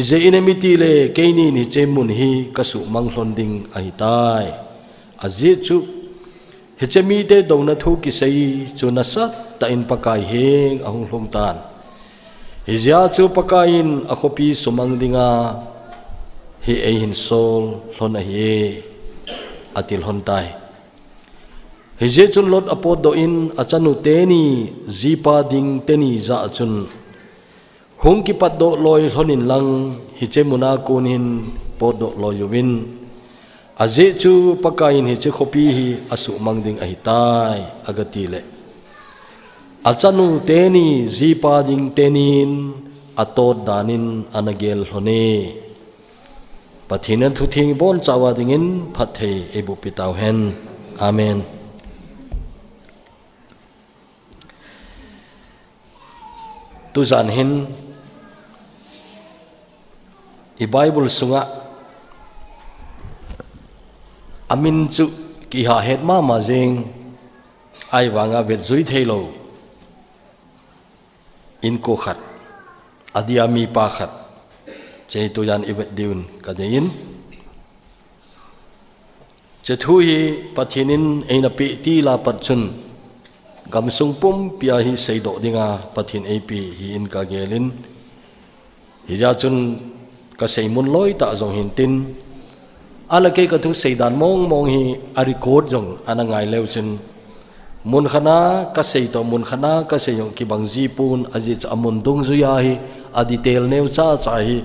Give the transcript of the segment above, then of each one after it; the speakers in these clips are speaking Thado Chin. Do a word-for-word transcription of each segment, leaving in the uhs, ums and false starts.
Ijeh inem itile keinin hiche mun hi kasuhmang lhon ding ahitai. Ajeh chu, hiche mite douna thu kisei chu nasatah in Pakai heng ahung lhung tan. Hijeh a chu Pakaiyin akhopi sumang dinga hi eihin sol lhon ahi, ati lhon tai. Hijeh chun Lot apotdoh in achanu teni, jipa ding teni jah a chun, hung kipatdoh loi lhon inlang, hiche muna kon hin potdoh loi uvin. Ajeh chu Pakaiyin hiche khopi hi asuhmang ding ahitai, agati le, achanu teni, jipa ding tenin atot danin ana gel lhon e. Pathen in athutheng ibonchauva dingin phatthei eiboh pi tauhen. Amen. Tujan hin i Bible sunga amin chu kiha het mama jeng, ahivanga vetjui theilou inko khat, adia mipa khat, hiche tujan ivet diuvin kadeiyin. Hiche thu hi Pathen in eina peh til a pat chun, gamsung pumpia hi seidoh dinga Pathen eipeh hi in kagelin. Hijeh chun kasei mun loitah jong hintin, ahile kei kathu seidan mongmong hi a record jong ana ngai leu chun, mun khat a kasei toh, mun khat a kasei jong kibang jipon, ajeh chu amun dungjuia hi a detail neocha cha hi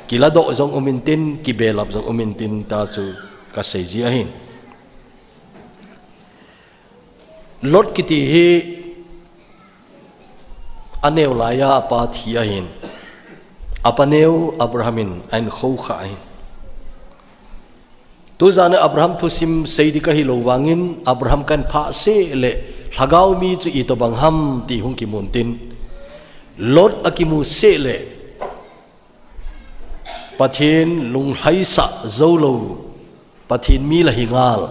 kiladoh jong umintin, kibelap jong umintin, ta chu kasei ji ahin. Lot kiti hi aneo laiya apa thi ahin. Apa neo Abraham in ahin khoukhah ahin. Tujan a Abraham thusim sei ding kahilou vangin, Abraham kahin phah seh le, lhagao mi chu itobang ham ti hung kimun tin, Lot akimu seh le, Pathen lunglhaisah joulou, Pathen mi la hingal.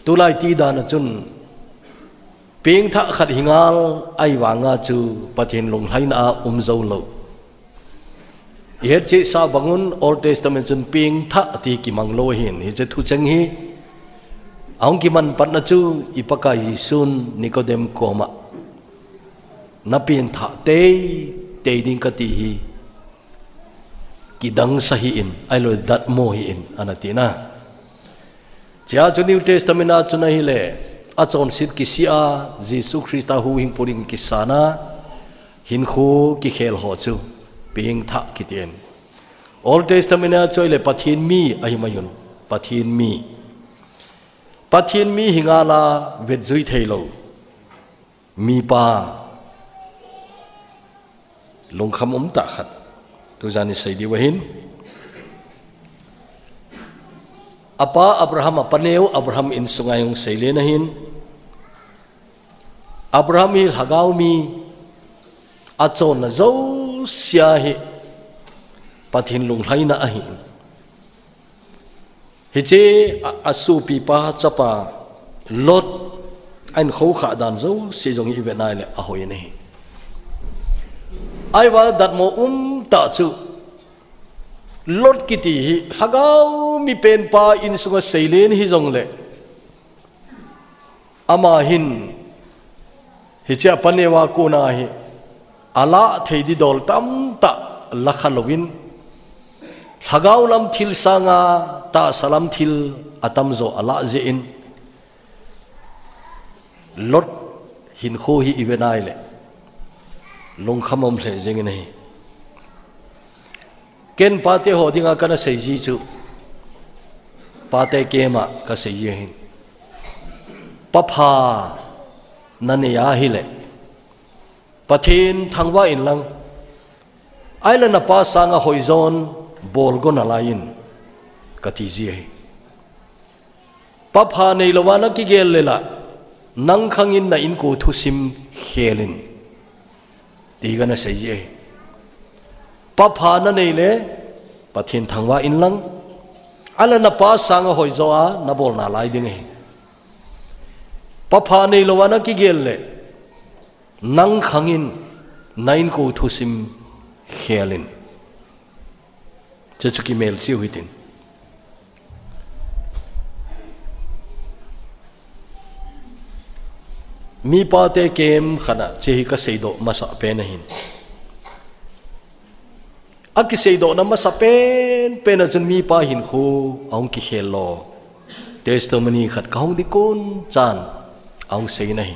Tulai ti dan a chun, pengthah khat hingal, ahivanga chu Pathen lunglhaina a um joulou. Ihet cheh sah bangun Old Testament chun pengthah ti kimang lou ahin, hiche thucheng hi ahung kiman patna chu i Pakai Jesun Nicodemus koma, na pengthah teitei ding kati hi, kidangsa hih in, ahilou le datmo hih in, ana tina. Hichea chu New Testament a chun ahile, achonset kisih a, Jesu Christa huhhingpu ding kisana, hinkho kikhel ho chu pengthah kitin. Old Testament a chu ahile Pathen mi ahi mai un, Pathen mi. Pathen mi hingal a vetjui theilou mipa lungkham umtah khat tujan isei diu ahin. Apa Abraham, apa neo Abraham insunga hung seilen ahin. Abraham hi lhagao mi, achonna jousea hi Pathen lunglhaina ahin. Hiche a, asopipa chapa Lot ahin khoukhah dan jouse jong hi ivet nai le ahoi in ahi. Ahivang datmo umtah chu Lot kiti hi lhagao mi penpa insunga seilen hijongle, ama hin hiche apa neo a kona hi alah thei didol tamtah lakha louvin, lhagao lam thil sanga tahsa lam thil atamjo alah jeh in, Lot hinkho hi ivet nai le, lungkham um lheh jeng in ahi. Ken pate ho dinga kana sei ji chu, pate kema kasei ji ahin. Pa pha nanei ahile, Pathen thangvah inlang, ahile napa sanga hoijon bolgo nalai in, kati ji ahi. Pa pha neilouva nakigel le la, nang khangin na inko thusim khel in, ti kana sei ji ahi. Pa pha nanei le, Pathen thangvah inlang, ahile napa sanga hoijo a nabol nalai ding ahi. Pa pha neilouva nakigel le, nang khangin na inko thusim khel in. Hiche chu kimelchih u hitin. Mipa te camp khat a hiche hi kaseidoh masa pen ahin. Akiseidohna masa pen pen a chun mipa hinkho ahung kikhel lo. Testimony khat kahung ding kon chan ahung sei in ahi.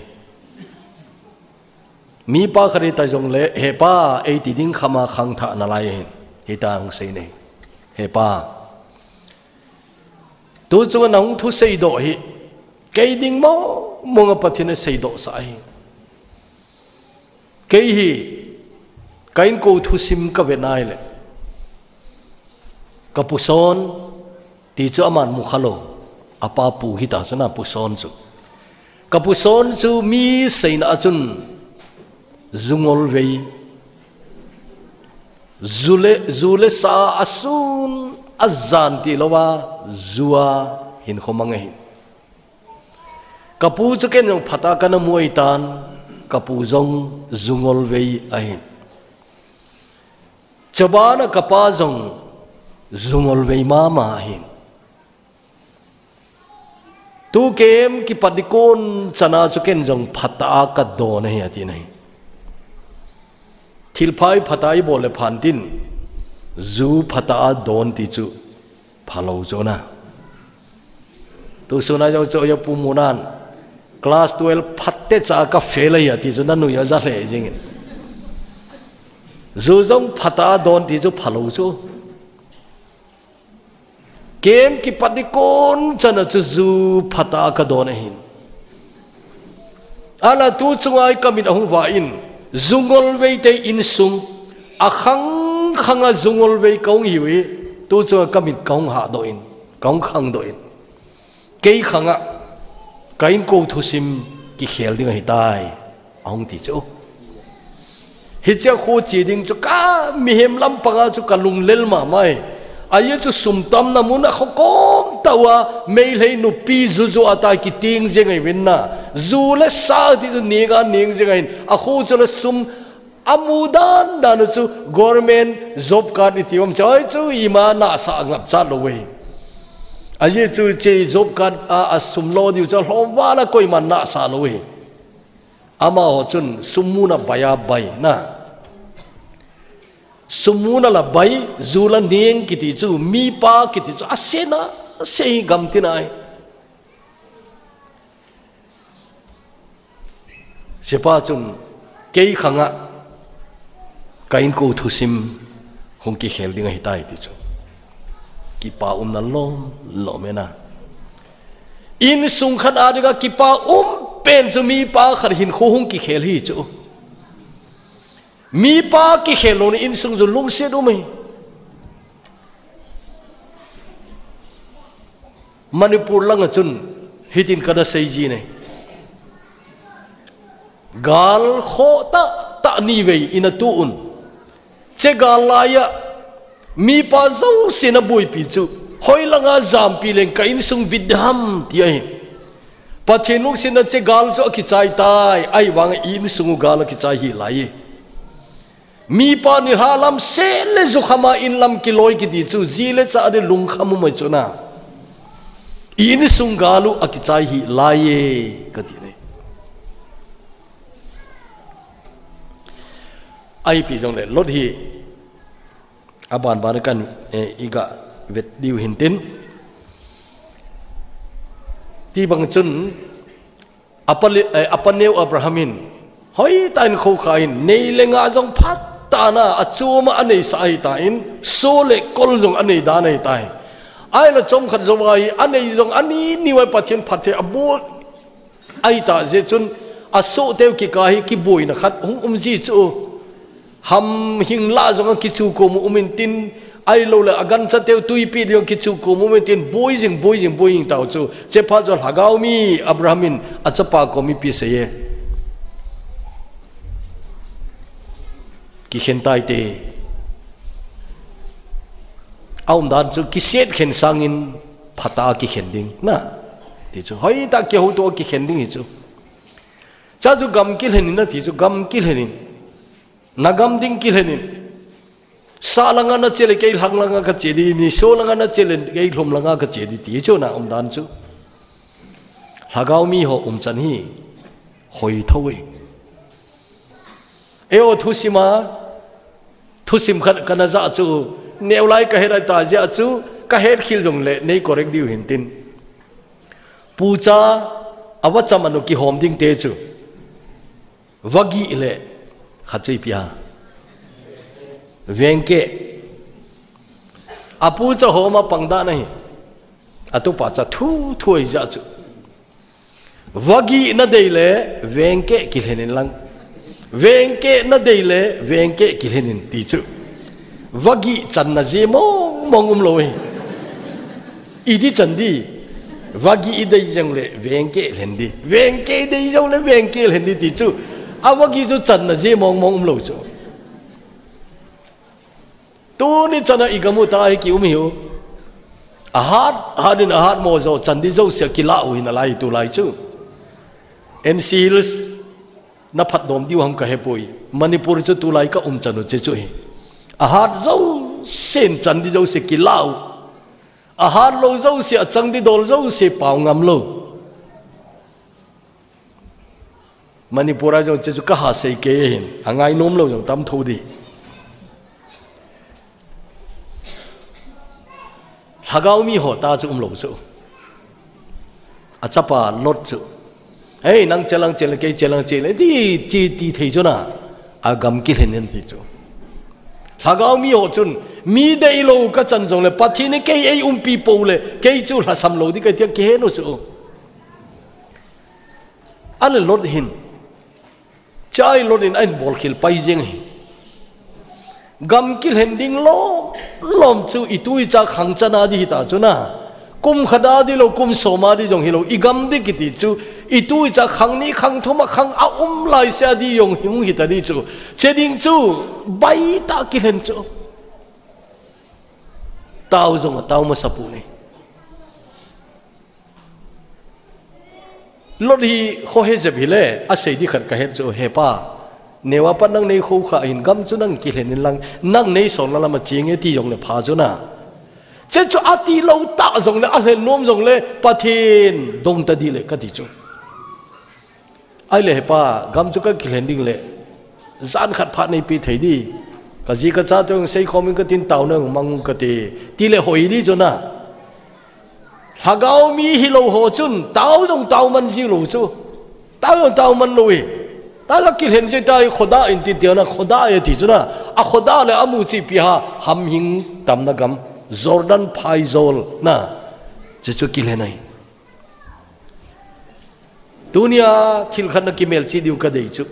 Mipa khat hita jongle, "He pa, eiti ding khama khangthah nalai ahin," hita ahung sei in ahi. "He pa, tu chunga nahung thuseidoh hi, kei ding mong mong a Pathen in aseidoh sah ahi. Kei hi, ka inko thusim kavet nai le, ka pu Son, ti chu aman mukha lou, apa pu hita chu na pu Son chu. Ka pu Son chu mi seina a chun ju ngolvei, ju le, ju le sa asun ajan tilou a, ju a hinkho mang ahin. Ka pu chu ken jong phatah a kana mu ahitan, ka pu jong ju ngolvei ahin. Chuban a ka pa jong ju ngolvei mama ahin. Tu camp kipat ding kon chan a chu ken jong phatah a kadon ahi," ati in ahi. Thilpha hi phatah a ibol le phan tin, ju phatah a don ti chu phalou chu na. Tu sun a jong chu ya pu Munan, "Class twelve phatecha ka fail ahi," ati chu na nui a ja lheh jing in. Ju jong phatah a don ti chu phalou chu. Camp kipat ding kon chan a chu ju phatah a kadon ahin. Ahinla tu chunga hi ka mit ahung vah in, ju ngolvei te insung, akhang khang a ju ngolvei kahung hiu hi, tu chunga ka mit kahung hahdoh in, kahung khangdoh in. Kei khang a, ka inko thusim kikhel ding ahitai, ahung ti chu. Hiche a kho che ding chu ka mihem lampang a chu ka lunglel mama e. Ajeh chu sum tamna mun a kho kom tah uva, Meitei nupi ju ju a ta kiting jeng ahi vin na. Ju le sa ti chu ning a ning jeng ahin, a kho chu le sum amu dan dan u chu government job card iti um choi chu ima nasa ngap cha lou e. Ajeh chu hiche job card a, asum lo diu chu lhom val a koima nasa lou e. Amaho chun sum muna bai a bai na. Sum muna la bai, ju la ning kiti chu, mipa kiti chu, asena, sei gam tina ahi. Hichepa chun, kei khang a, ka inko thusim, hung kikhel ding ahitai ti chu. Kipa umna lom lom e na. Insung khat a dinga kipa um pen chu mipa khat hinkho hung kikhel hi chu. Mipa kikhel louna insung chu lungset um e. Manipur langa chun hitin kana sei ji e. Gal khoh tah tah ni vei ina tu un. Hiche gal laiya, mipa jousen abuaipi chu, hoilanga jampi leng ka insung vit ding ham ti ahi. Pathen lungsetna hiche gal chu akichai tai, ahivanga i insung u gal akichai hih lai e. Mipa nilhah lam seh le jukham a in lam kiloi kiti chu, ji le cha ding lungkham um ahi chu na. I insung gal u akichai hih lai e, kati e. Ahipi jongle, Lot hi, aban ban kan, eh, iga vet diu hintin. Ti bang chun, apa le, eh, apa neo Abraham in, hoitah in khokha in, nei le gou jong phatah a, achom a aneisah ahitan, so le kol jong anei dan ahitai. Ahile chomkhat jouva hi, anei jong ani ni uva Pathen phatthei abol Ahitah jeh chun, asoh teu kikah hi kiboina khat hung um ji chu. Ham hing lah jong akichu kom u um intin, ahilou le, agancha teu tuipi ding kichu kom u um intin, boi jing, boi jing, boi jing tau chu. Hiche phat chu lhagao mi Abraham in achapa kom ipi asei e. Kikhen tai te. Aumdan chu kiset khen sangin phatah a kikhen ding. Na. Ti chu. Hoitah kihoutoh a kikhen ding hi chu. Cha chu gam kilhen in na ti chu gam kilhen in. Na gam ding kilhen in. Sa langa nache le kei lhang langa kache di, niso langa nache le kei lhum langa kache di ti chu na umdan chu. Lhagao mi ho umchan hi hoi thou e. Eiho thusima, thusim khat kana ja chu, neolai kahet a ta jeh chu, kahet khel jongle nei correct diu hintin. Pucha, avacham anu kihom ding te chu. Vagi le, khat chu ipi ham. Vengkeh. Apucha homa pangda nahi. Atupa cha thu thu ahi jeh chu. Vagi nadei le, vengkeh kilhen in lang. Vengkeh nadei le, vengkeh kilhen in ti chu. Vagi channa ji mong mong umlou e. Iti chan di. Vagi idei jongle, vengkeh lhen di. Vengkeh idei jongle, vengkeh lhen di ti chu. Avagi chu channa ji mong mong umlou chu. Tuni chana igam u ta hi kium hiu. Ahat, hat in ahat mo jo, chan di jouse kilah u hi nalai tulai chu. N C Hills, naphat dom diu ham kahepoi. Manipur chu tulai kaum chan u che chu hi. Ahat jousen chan di jouse kilah u. Ahat lou jouse achang di dol jouse pao ngam lou. Manipur a jong che chu kaha sei kei hin, angai nom lou jong tam thou di. Lhagao mi ho ta chu umlou chu. Achapa Lot chu. Hei, nang chelang chel, kei chelang chel, ti, ti, ti thei chu na. Agam kilhen in ti chu. Lhagao mi ho chun, mi deilou kachan jongle, Pathen in kei eiumpi pou le, kei chu lhasam lou di kati a kihen u chu. Ale Lot hin. Chai Lot in ahin bolkhel pai jeng hi. Gam kilhen ding lom, lom chu itu icha khang chana di hita chu na. Kum khat a di lou, kum som a di jong hilou. Igam di kiti chu, itu icha khang ni khang thum a khang aum laise a di jong hung hita di chu. Che ding chu, baitah kilhen chu. Tao jong atao masa pu ni. Lot hi kho he jep hile, asei di khat kahet chu, hepa. Neo a pat nang nei kho kha hin gam chu nang kilhen in lang, nang nei son la lama ching e ti jongle pha chu na. Che chu ati lou ta jongle, alhen nom jongle, Pathen dong ta di le kati chu. Ahile hepa, gam chu kakilhen ding le, jan khat phat neipe thei di. Kaji kacha te hung seikhom in katin tao na hung mang kati, ti le hoi di chu na. Lhagao mi hilou ho chun, tao jong tao man ji lou chu. Tao jong tao man lou hi. Ta la kilhen ji ta hi khoda in ti ti na, khoda e ti chu na. Akhoda le amu chi pi ha, hamhing tamna gam, Jordan phai jol na. Che chu kilhen ahi. Tunia thil khat na kimelchih diu kadei chu.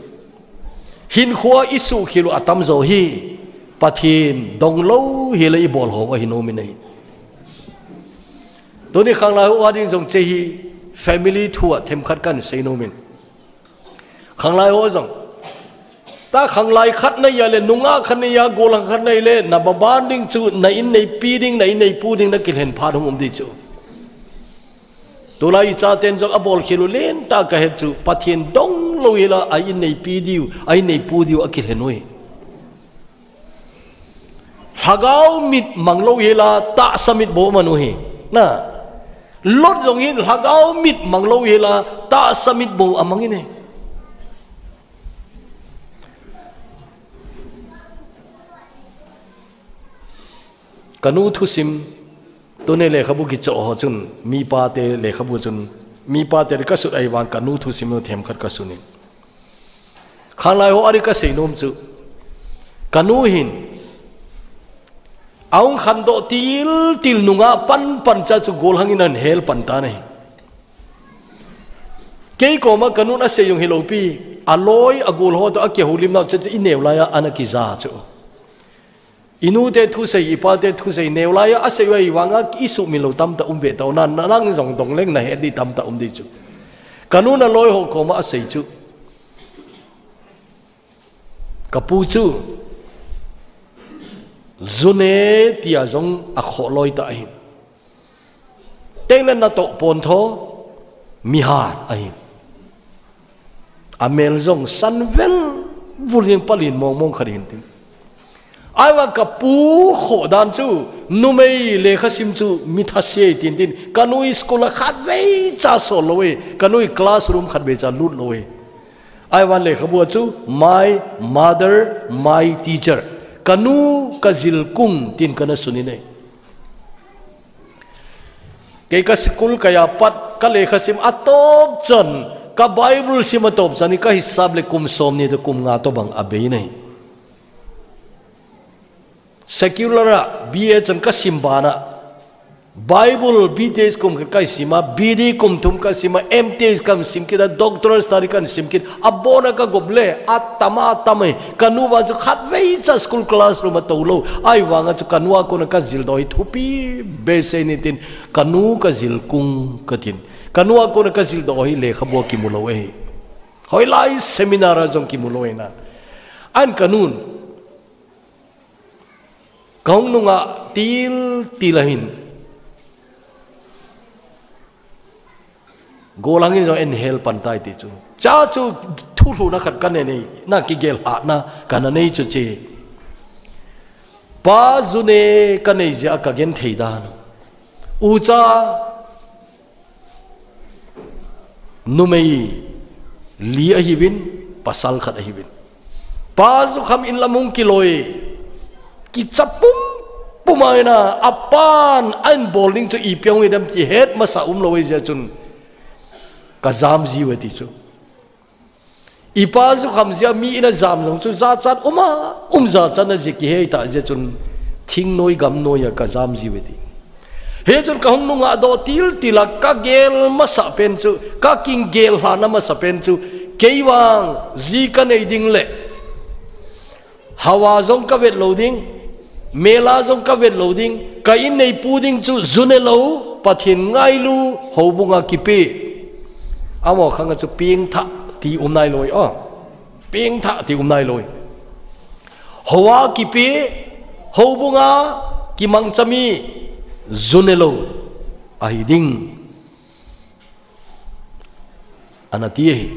Hinkhoa isuhkhel u atam jo hi. Pathen dong lou hile ibol ho ahi nom in ahi. Tuni khanglai ho a ding jong che hi family thua themkhat kan sei nom in. Khanglai ho jong. Ta khanglai khat na ya le, nungah khat na ya, gollhang khat na le, na baban ding chu, na in neipi ding, na in neipu ding, na kilhen phat hung um di chu. Tulai ichaten jong abolkhel u len ta kahet chu, Pathen dong lou hila, a in neipi diu, a in neipu diu, akilhen u hi. Lhagao mit mang lou hila, tahsa mit bou amang u hi. Na, Lot jong hin, lhagao mit mang lou hila, tahsa mit bou amang in ahi. Kanu thusim, tuni lekhabu kichoh ho chun, mipa te lekhabu chun, mipa te kasut ahi vang kanu thusim themkhat kasun in. Khanglai ho a di kasei nom chu, kanu hin, ahung khandoh til til nungah pan pan cha chu gollhang in ahin hel pan tan ahi. Kei koma kanun asei jong hilou pi, aloi agol ho toh akihoulim nau chu ineo lai a ana kija chu. Inu te thusei, ipa te thusei, neo lai a asei uva ahivanga isuhmil lou tamtah um ve tao na, na, nang jong dong leng nahet di tamtah um di chu. Kanun aloi ho koma asei chu. Kapu chu, ju ne tia jong akhoh loi tah ahin. Teng le natoh pon tho, mihat ahin. Amel jong san vel vul jeng palin mong mong khat ahin tin. Ahivang kapu khoh dan chu, numei lekha sim chu mi thase tin tin, kanu hi school a khatvei cha sol lou e, kanu hi classroom khatvei cha lut lou e. Ahivang lekhabu a chu, my mother, my teacher. Kanu kajil kung tin kana sun in ahi. Kei ka school kai a pat, ka lekha sim a tawp chan, ka Bible sim a tawp chan hi ka hisap le kum sawmni toh kum nga toh bang a bei in ahi. Secular a B A chan ka sim ban a, Bible B T H kum khat ka sim a, B D kum thum ka sim a, M T H ka sim kit a, doctoral study ka sim kit a, abon a ka gop le, a tam a tam e, kanu vang chu khatvei cha school classroom a tou lou, ahivang a chu kanu a kona ka zildoh hi thupi behseh in tin, kanu kajil kung ka tin. Kanu a kona ka zildoh hi lekhabu a kimu lou e. Hoilai seminar a jong kimu lou e na. An kanun. Kahung nung a til til a hin. Gollhang in jong eihel pan tai ti chu. Cha chu thulhuhna khat ka nei nei, na kigel hahna, kana nei chu che. Pa ju ne ka nei jeh a ka genthei dan. Ucha numei li ahiuvin, pasal khat ahiuvin. Pa jukham in lam hung kiloi. Kicha pum pum a in a, apan a in bol ding chu ipi hung hidem ti het masa um lou e jeh chun. Ka jam jiu e ti chu. I pa jukham jeh a mi in a jam jong chu jachat um a, um jachat na jeh kihei ta jeh chun thingnoi gamnoi a ka jam jiu e ti. Hichun kahung nung a doh til til a ka gel masa pen chu, ka kigel hahna masa pen chu, kei vang ji ka nei ding le Hava jong ka vet lou ding, mela jong ka vet lou ding, ka inneipu ding chu ju ne lou, Pathen ngailu, houbung a kipe. Amaho khang a chu pengthah ti um nailou e, o. Pengthah ti um nailou e. Hou a kipe, houbung a kimangcha mi, ju ne lou ahi ding. Ana ti ahi.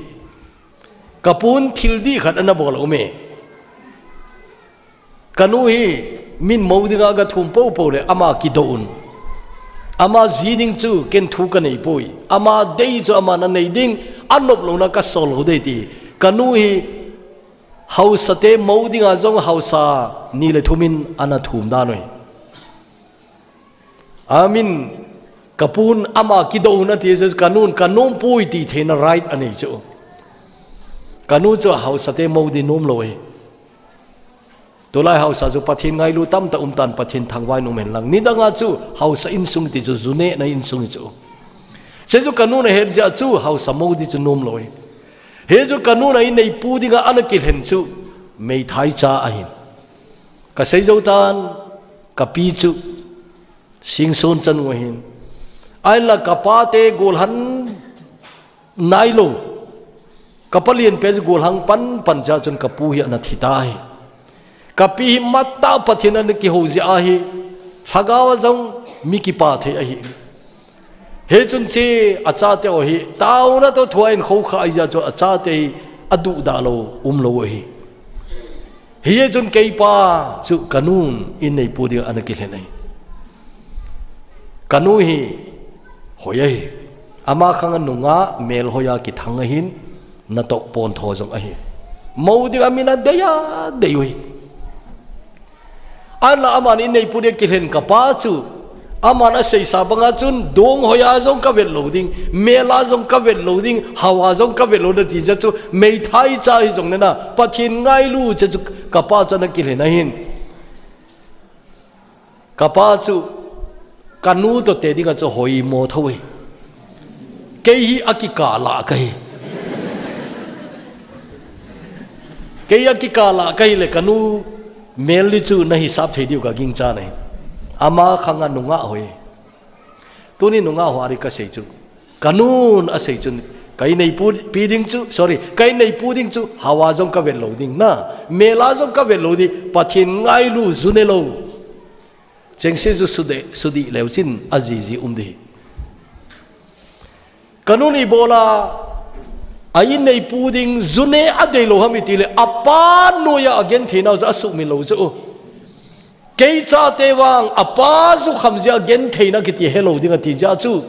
Ka pun thil dih khat ana bol a um e. Ka nu hi min mo dinga ka thum popo le ama kidoh un. Ama ji ding chu ken thu ka nei poi. Ama dei chu ama na nei ding, a nop louna ka sol lou dei ti. Ka nu hi hausate mo dinga jong hausa ni le thum in ana thum dan u hi. Amin, ka pun ama kidoh un ati chu, ka nun, ka nom poi ti theina right anei chu. Ka nu chu hausate mo di nom lou e. Tulai hausa chu Pathen ngailu tamtah um tan, Pathen thangvah in um hen lang. Nidanga chu hausa insung ti chu, ju nehna insung chu. Hiche chu ka nun ahet jeh a chu hausa mo di chu nom lou e. Hichu ka nun a inneipu dinga ana kilhen chu meithai cha ahin. Ka sei jou tan, ka pi chu Singson chanu ahin. Ahinla ka pa te gollhang nailou. Ka pa lienpen chu gollhang panpan jeh chun ka pu hi ana thi tai. Ka pi hi matah Pathen ana kihou jeh ahi. Lhagao a jong mi kipa thei ahi. Hichun hiche achate ho hi taona toh thua in khoukhah ahi jeh chun achate hi aduhdah lou, um lou ahi. Hichun kei pa chu ka nun inneipu dinga ana kilhen ahi. Ka nu hi hoi ahi. Ama khang a nunga melhoi a kithang ahin, natoh pontho jong ahi. Mo dinga min adei adei u hi. Ahinla aman inneipu dinga kilhen ka pa chu, aman aseisa banga chun, dong hoi a jong ka vet lou ding, mel a jong ka vet lou ding, hao a jong ka vet lou ding ati jeh chu, meithai cha hi jong nena, Pathen ngailu jeh chu ka pa chu ana kilhen ahin. Ka pa chu, ka nu toh te dinga chu hoimo tho hi. Kei hi akikah lah kahi. Kei akikah lah kahi le ka nu mel di chu na hisap thei diu ka gingchan ahi. Ama khang a nungah hoi. Tuni nungah hoi ka sei chu. Ka nun asei chun, ka inneipu pi ding chu, sorry, ka inneipu ding chu, hao a jong ka vet lou ding na, mel a jong ka vet lou ding, Pathen ngailu ju ne lou. Chengse chu sudih, sudih leu chun ajiji um ding. Ka nun ibola, a inneipu ding, ju ne adei lou ham iti le, apa noiya agenthei nau chu asuhmil lou chu. Kei chate vang, apa jukham jeh a gentheina kiti helou ding ati jeh chu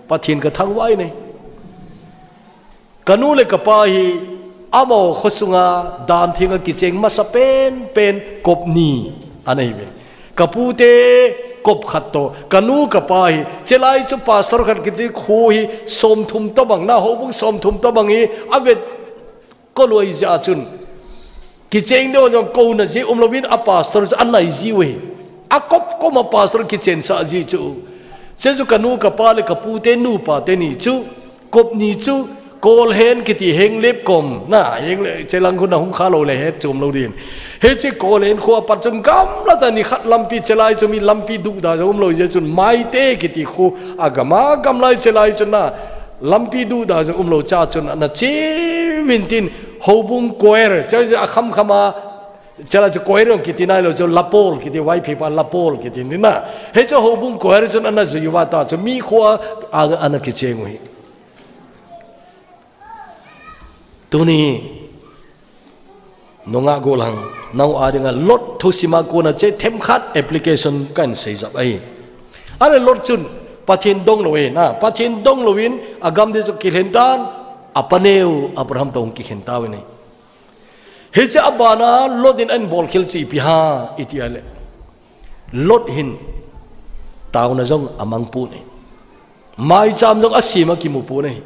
Pathen ka thangvah e. Ka nu le ka pa hi amaho khosunga dan thenga kicheng masa penpen kop ni ana hi ve. Ka pute kop khat toh, ka nu ka pa hi, chelai chu pastor khat kiti khu hi somthum tobang na, houbung somthum tobang hi avet koloi jeh a chun. Kicheng ding jong kouna jeh umlouvin a pastor chu anai jiu hi. Akop kop ma pastor kichensah ji chu. Che chu ka nu ka pa le ka pute nupa teni chu. Kop ni chu, Kolhen kiti Henglep kom. Na, Henglep, chelang khu na hung khalou le het chom lou din. Hiche Kolhen khu apat chun gamla tah nikhat lampi chelai chu mi lampi duhda jong umlou jeh chun Maite kiti khu agama gamlai chelai chun na lampi duhda jong umlou cha chun ana che vin tin houbung choir, che, che akham khama, chelai chu choir jong kiti nailou chu lapol kiti Vaiphei pa lapol kiti ni na. Hiche houbung choir chun ana jui uva ta chu mi khu a, a, ana kicheng u hi. Tuni nunga golang nau a dinga Lot thusima kona che themkhat application kan sei jap ahi. Ale Lot chun Pathen dong lou e na, Pathen dong louvin agam ding chu kilhen tan, apaneu Abraham toh kikhen tauvin ahi. Hiche abana Lot in ahin bolkhel chu ipi ham iti ale. Lot hin taona jong amang pon ahi. Maicham jong asem a kimu pon ahi.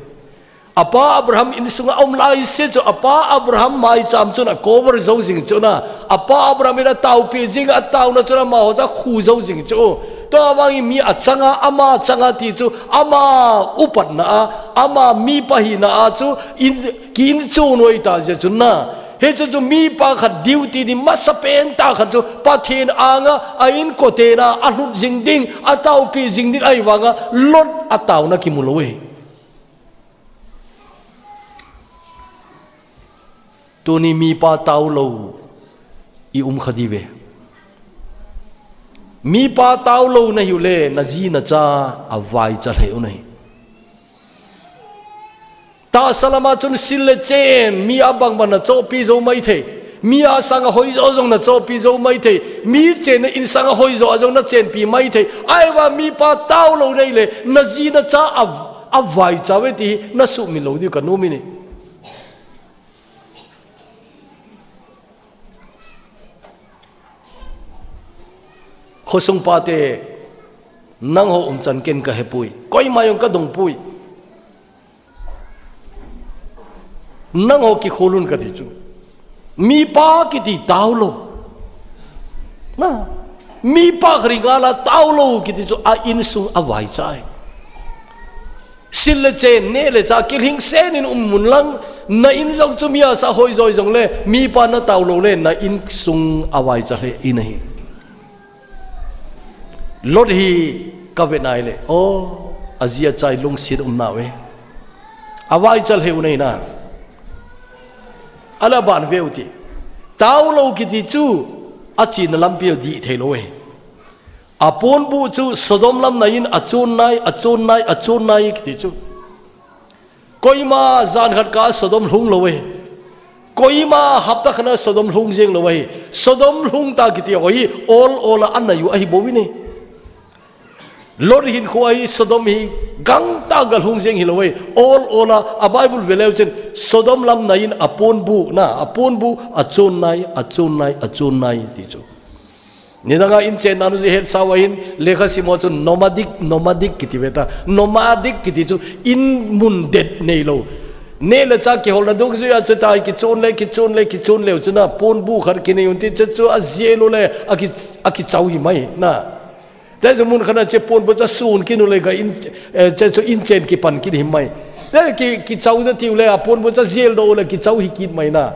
Apa Abraham insunga aum laise chu apa Abraham maicham chun a cover jou jing chu na. Apa Abraham in ataopi jing a taona chun amaho chu akhu jou jing chu. Tua vangin mi achanga, ama changa ti chu ama upatna a, ama mipa hina a chu in, ki inchon u ahita jeh chun na. Hiche chu mipa khat duty ni masa pen tah khat chu Pathen anga a inkote na alhut jing ding, ataopi jing ding ahi vanga Lot ataona kimu lou e. Tuni mipa taolou i um kha diu ve. Mipa taolou nahiu le, naji nacha avaicha lheh u nahi. Tahsa lama chun sil le chen, mi abang bang nachohpi jou maithei. Mi asanga hoijo jong nachohpi jou maithei. Mi chenna insanga hoijo a jong nachenpi maithei. Ahivang mipa taolou nahi le, naji nacha a, avaicha uve ti hi nasuhmil lou diu kanom in ahi. Khosung pate, nangho umchan ken kahepoi. Koima jong kadong poi. Nangho kikholun kati chu. Mipa kiti taolou. Na, mipa khat ringa la taolou kiti chu a insung avaicha e. Sil le chen, neh le chah, kilhingsen in um un lang, na in jong chu mi asa hoijo jongle, mipa nataolou le, na insung avaicha lheh in ahi. Lot hi kavet nai le, o, aji acha lungset um nau e. Avaicha lheh u nahi na. Ala ban veu ti. Taolou kiti chu, achena lampi u dih thei lou e. Aponbuh chu Sodom lam nai in achon nai, achon nai, achon nai kiti chu. Koima jan khat kah a Sodom lhung lou e. Koima hapta khat a Sodom lhung jeng lou e. Sodom lhung ta kiti ho hi ol ol a anai u ahi bou in ahi. Lot hinkho a hi Sodom hi gangtah a galhung jeng hilou e. Ol ol a, a Bible ve leu chun Sodom lam nai in aponbuh na, aponbuh achon nai, achon nai, achon nai ti chu. Nidang a in chenna nu chu hetsa uva hin lekha sim ho chun nomadic, nomadic kiti ve ta. Nomadic kiti chu in mun det neilou. Neh le chah kiholna dungjuia chu tai kichon le, kichon le, kichon leu chun aponbuh khat kinei un ti chu, chu ajel u le, aki, akichau hi mai na. Te chu mun khat a che ponbuh chu asun kit u le ga in, eh, che chu in chen kipan kit hi mai. Te ki, kichau na tiu le aponbuh chu ajel doh u le kichau hi kit mai na.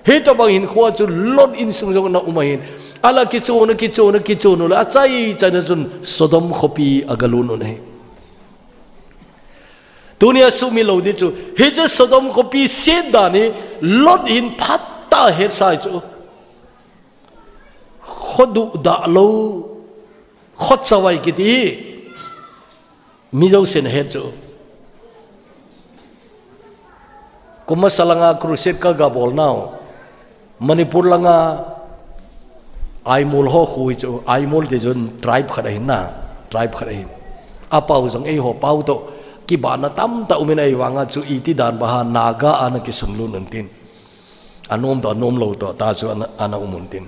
Hitobang hinkho chu Lot insung jong ana um ahin. Ala kichon a, kichon a, kichon u le, achai chai na chun Sodom khopi agalhun un ahi. Tunia sumil lou ding chu, hiche Sodom khopi set dan hi Lot hin phatah a hetsa chu. Kho duhdah lou, kho chavai kiti hi. Mi jousen ahet chu. Kum masa langa crusade kaga bol nau, Manipur langa Aimol ho khu hi chu, Aimol ti chun tribe khat ahin na, tribe khat ahin. Apau jong eiho pau toh kibahna tamtah umin ahivanga chu iti dan baha Naga ana kisunlun untin. Anom toh anom lou toh ta chu ana, ana um untin.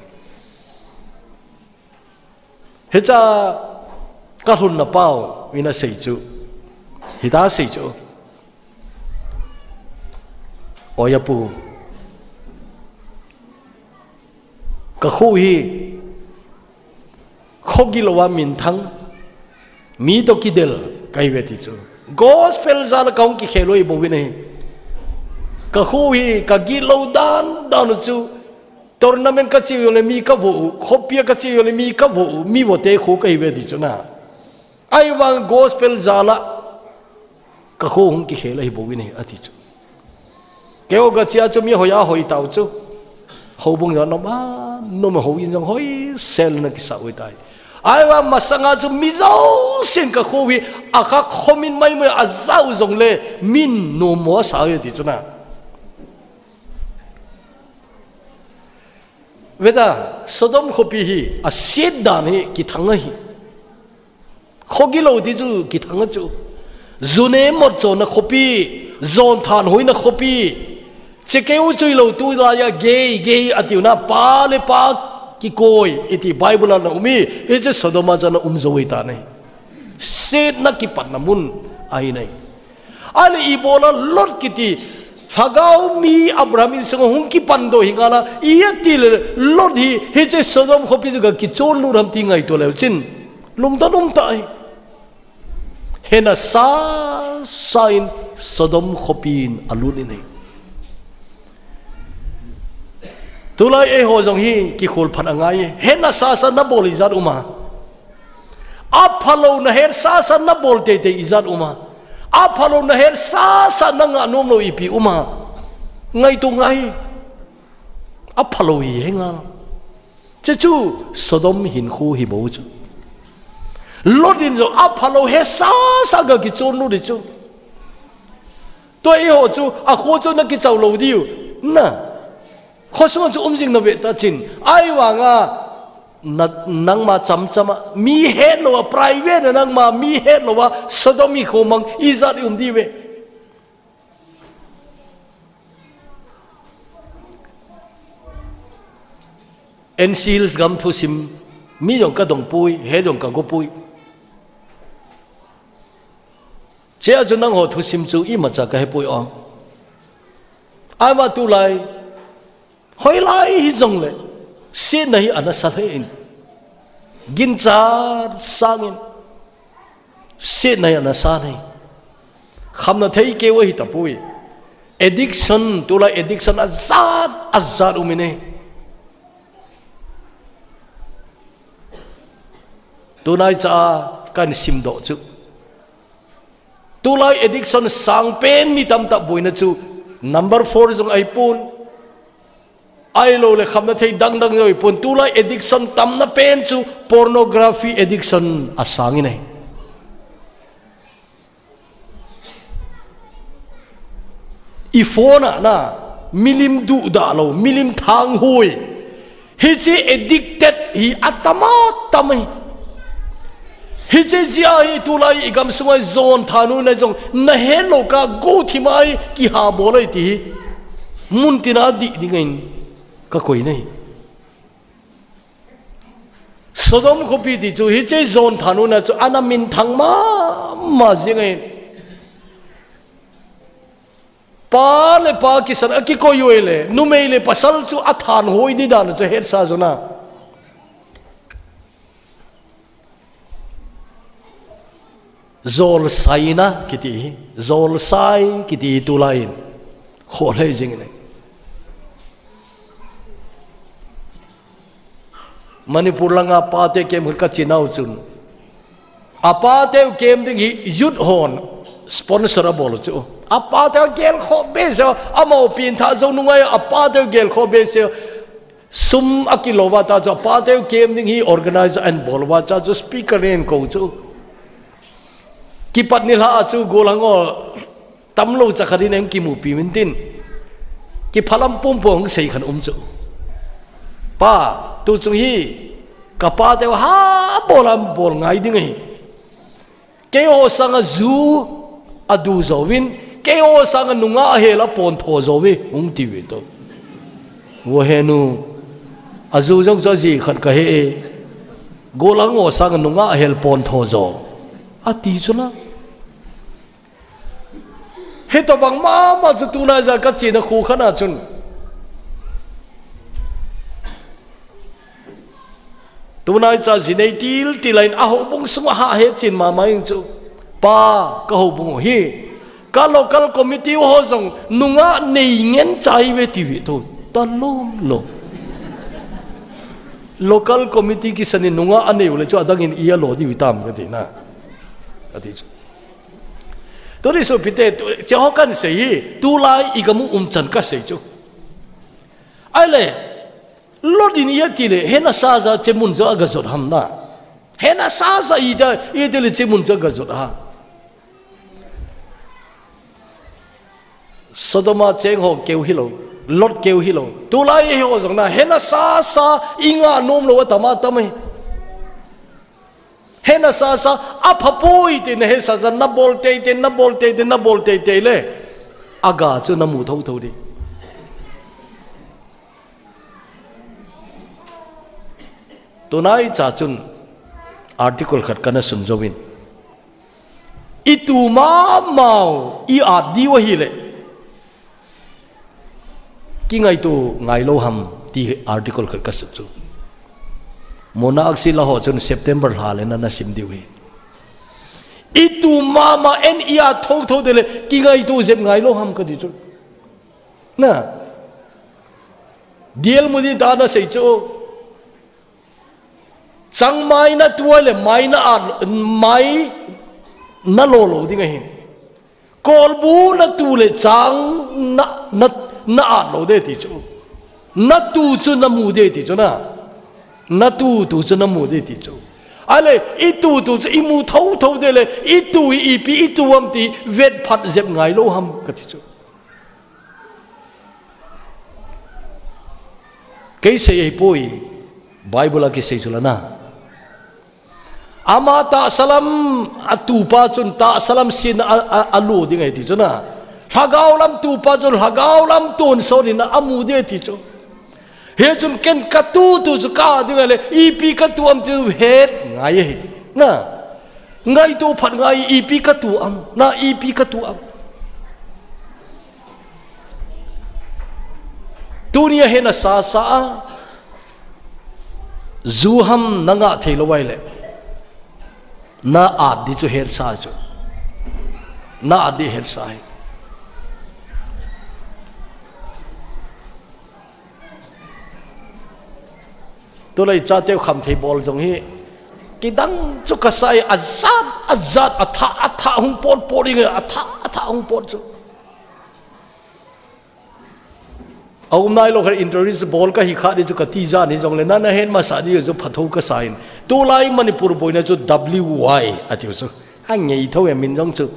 Hicha kalhunna pau in asei chu, hita asei chu. Oiya pu, kakho hi khogilouva minthang, mi toh kidel kahiuve ti chu. Gospel jal a kahung kikhel u ahi bouvin ahi. Kakho hi kagitlou dan dan u chu. Tournament kache jongle mi kavo u, khopia kache jongle mi kavo u, mi vote kho kahiuve ti chu na. Ahivang gospel jal a kakho hung kikhel ahi bouvin ahi ati chu. Keiho gachea chu mi hoiya hoi tau chu. Houbung jong nom a, nom a houin jong hoisel na kisa u tai. Ahivang masanga chu mi jousen kakho hi akha khomin maimai a ajao jongle min nom mo asa u ati chu na. Veta, Sodom khopi hi aset dan hi kithang ahi. Khogilou ti chu kithang a chu. Ju nemot chonna khopi, jon thanhoina khopi. Chekeu chuilou tulaiya gay, gay atiu na, pa le pa kikoi iti Bible a ana um e, hiche Sodom a chu ana um jou ahitan ahi. Setna kipatna mun ahi nai. Ahile ibola Lot kiti, lhagao mi Abraham insung a hung kipan doh hi ngal a, iti le Lot hi, hiche Sodom khopi chu ga kichon lut ham ti ngaito leu chun. Lungdon um tah ahi. Hena sasa in Sodom khopin alut in ahi. Tulai eiho jong hi kikhol phat angai e. Hena sasa nabol ijat um a. Aphalou nahet sasa nabol teitei ijat um a. Aphalou nahet sasa nangah nom lou ipi um a. Ngaito ngai. Aphalou hi henga. Chuchu Sodom hinkho hi bou chu. Lot in jong aphalou het sasa ga kichon lut di chu. Tua eiho chu, akho chu nakichao lou diu. Na. Khosung chu um jing nave ta chun. Ahivanga, na, nangma chamchama, mi hetlou a, private na nangma, mi hetlou a, Sodom hi khomang, ijat i um diu ve. N C Hills gam thusim, mi jong kadong pui, he jong kago pui. Chea chu nangho thusim chu imacha kahepoi o. Ahivang tulai, hoilai hijongle, setna hi ana sa lheh in. Ginchat sangin, setna hi ana sa lheh in. Khamna thei keu ahi tapoi. Addiction, tulai addiction ajat, ajat um in ahi. Tunaicha a kahin simdoh chu. Tulai addiction sangpen mi tamtah boina chu number four jong ahipon. Ahilouleh khamna thei dangdang jong ahipon. Tulai addiction tamna pen chu pornography addiction asang in ahi. I phone a na, milim duhdah lou, milim thanghui. Hiche addicted hi atam atam e. Hiche jeh a hi tulai i gamsunga jon thanhoina jong nahet lou kah guhthima i kihabol e ti hi. Muntina dih dingin kakoi e. Sodom khopi ti chu hiche jon thanhoina chu ana minthang mama jing e. Pa le pa kisan a kikoi u ahile, numei le pasal chu athanhoi di dan chu hetsa jona. Jolsaina kiti hi, jolsai kiti hi tulai in. Kholhei jing in. Manipur langa pate kem khat kachinau chun. Apateu kem ding hi youth hon sponsor abol chu. Apateu gelkhoh behseh, amaho pengthah jou nungai, apateu gelkhoh behseh. Sum akilou va ta chu, apateu kem ding hi organize ahin bol va ta chu, speaker nen kou chu. Kipat nilhah a chu gollhang ho tamlou chakhat in ahin kimupi min tin. Kiphalam pumpum hung sei khat um chu. Pa, tuchung hi, Kapa teu ha bol a bol ngai ding ahi. Keiho sanga ju adu jouvin, keiho sanga nungah ahel a pontho jouve, hung ti ve to. Vo henu, aju jong chu aji khat kahe e. Gollhang ho sanga nungah ahel pontho jou. Ati chu la. Hitobang mama chu tuna ja kachena kho khat a chun. Tunai cha jinei til til a in a houbung sunga ha hetchen mama ing chu. Pa, ka houbung u hi. Ka local committee ho jong nungah nei ngen chai ve ti ve to. Ta lom lom. Local committee kisan in nungah anei u le chu adang in i alo diu tam kati na. Kati chu. Tuni sopite, tu, cheho kan sei hi, tulai i gamu umchan ka sei chu. Ahile, Lot in i ati le, hena sa sa chemun chu aga jot ham na. Hena sa sa i ta, i ati le chemun chu aga jot ha. Sodoma cheng ho keu hilou, Lot keu hilou. Tulai eiho jong na, hena sa sa i ngah nom lou atam atam e. Hena sa sa, apha poi ti na hesa sa, na bol tei tei, na bol tei tei, na bol tei tei le. Aga chu na mu tho tho di. Tunai cha chun article khat kana sun jouvin. I tu mama u, i at diu ahile. Kingaito ngai lou ham ti article khat ka sun chu. Mona aksi la ho chun September lha le na na sim diu hi. I tu mama en i at tho tho de le kingaito jep ngai lou ham kati chu. Na. Diel mu din ta na sei chu. Chang mai na tu le mai na at, mai na lo lo ding ahi. Kolbu na tu le chang na, na, na at lo de ti chu. Na tu chu na mu de ti chu na. Na tu tu chu na mu de ti chu. Ahile, i tu tu chu i mu tho tho de le, i tu i ipi, i tu am ti vet phat jep ngai lou ham kati chu. Kei sei ahipoi, Bible a kisei chu la na. Ama tahsa lam a tupa chun tahsa lam sin a, a, a lo ding ahi ti chu na. Lhagao lam tupa chun lhagao lam tonsot in a mu ding ahi ti chu. Hichun ken ka tu tu chu ka ding ahile, ipi ka tu am ti chu het ngai ahi. Na. Ngaito phat ngai, ipi ka tu am, na ipi ka tu am. Tunia hena sa sa a, ju ham na ngah thei lou ahile, na at di chu het sa chu. Na at di het sa hi. Tulai chate u khamthei bol jong hi. Kidang chu ka sa e, ajat, ajat, athah, athah hung pot pot ding, athah, athah hung pot chu. Aum nai lou khat interview bol ka hi kha di chu ka ti jan hi jongle, na, na het masa di chu phatho ka sa in. Tulai Manipur boina chu W Y ati u chu. Angei tho e min jong chu.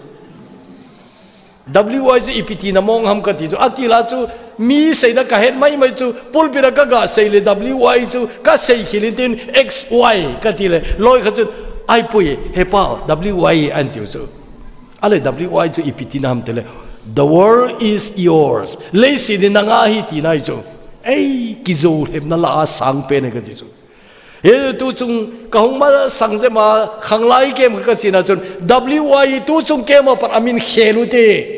W Y chu ipi tina mong ham ka ti chu, ati la chu mi seina ka het mai mai chu, pulpit a ka ga sei le W Y chu, ka sei khel in tin X Y ka ti le, loi kha chu, ai pui, he pa, W Y an ti u chu. Ale W Y chu ipi tina ham ti le, the world is yours. Leiset hi nanga ahi tina ahi chu. Ei, kijo lhepna la a sang pen e ka ti chu. He tu chung ka hung masang jep a khanglai kem ka china chun W Y tu chung kem a pat amin khel u te.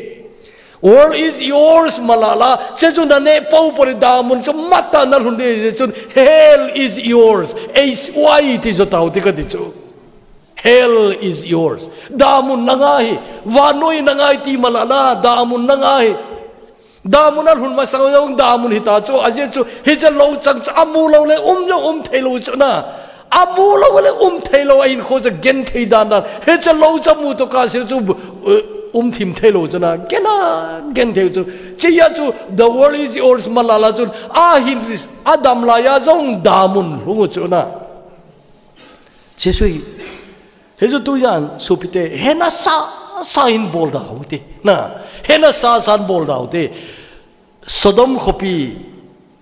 World is yours malala, che chu na ne pau pori damun chu mata na lhun de chun hell is yours, H Y ti jo tau ti ka ti chu. Hell is yours. Damun nanga ahi, vannoi nanga ahi ti malala, damun nanga ahi. Damun a lhun masang jong damun hita chu, ajeh chu, hiche lou chang chu, amu lou le um jong um thei lou chu na. Amu lou le um thei lou, a hinkho chu gen thei dan dan. Hiche lou chu amu to ka se chu, eh, um thim thei lou chu na. Gen a, gen thei chu. Cheia chu, the world is yours malala chun, a hin ris, a dam laiya jong damun lhung chu na. Jesu hi, hichu tujan sopite, hena sa, sa in bol da u te. Na, hena sa, sa in bol da u te. Sodom khopi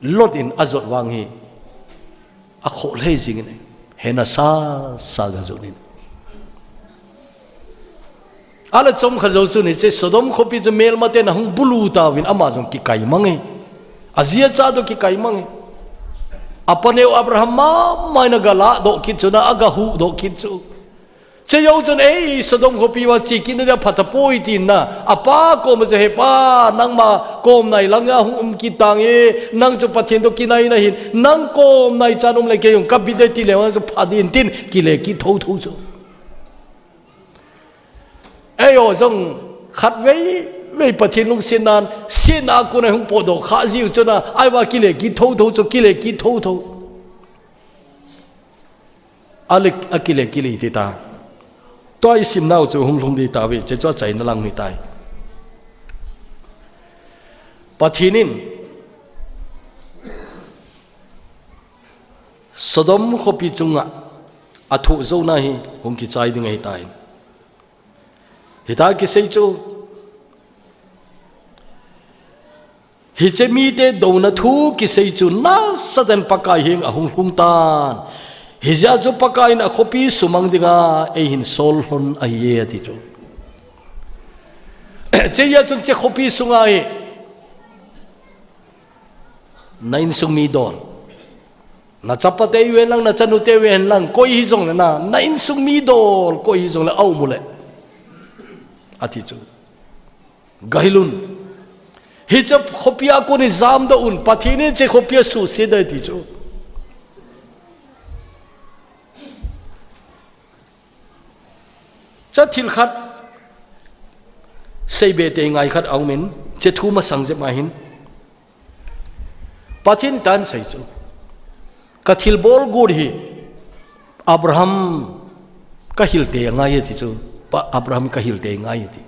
Lot in ajot vang hi. Akhoh lhei jing in. Hena sa sa ga jun in. Ala chom kha jou chu ni che Sodom khopi chu melmaten ahung bulu tauvin ama jong kikai mang e. Ajia cha to kikai mang e. Apaneu Abraham mama in aga ladoh kit chu na aga huhdoh kit chu. Che jou chun ei Sodom khopi va chi kit na dia phatapoi tin na. Apa kom a chu he pa nangma kom nai lang a hung um kit tang e. Nang chu Pathen to kinai na hin. Nang kom nai chan um le kei jong ka bit e ti le nang chu pha din tin kile kit thotho chu. Eiho jong khatvei vei Pathen lungsetnan, setna a kon a hung potdoh kha jiu chu na, ahivang kile kit thotho chu, kile kit thotho. Ale, akile kit le ti ta. Tua i simnau chu hung lhung di tauve, che chu achaina lang hi tai. Pathen in Sodom khopi chunga athoh jouna hi hung kichai ding ahi tai. Hita kisei chu, hiche mite douna thu kisei chu nasatah in Pakai henga hung lhung tan. Hijeh a chu Pakai in akhopi sumang dinga eihin sol lhon ahi e ati chu. Chejeh chun che khopi sunga hi na insung mi dol, na chapate u hen lang, na chanute u hen lang, koi hijongle na, na insung mi dol koi hijongle aum u le, ati chu. Gahilun. Hiche khopi a kon in jamdoh un, Pathen in che khopi asuhset ding ati chu. Cha thil khat seibe tei ngai khat aumin, che thu masang jep ma hin. Pathen tan sei chu. Ka thilbol got hi Abraham ka hil tei ngai ati chu. Pa Abraham ka hil tei ngai ati.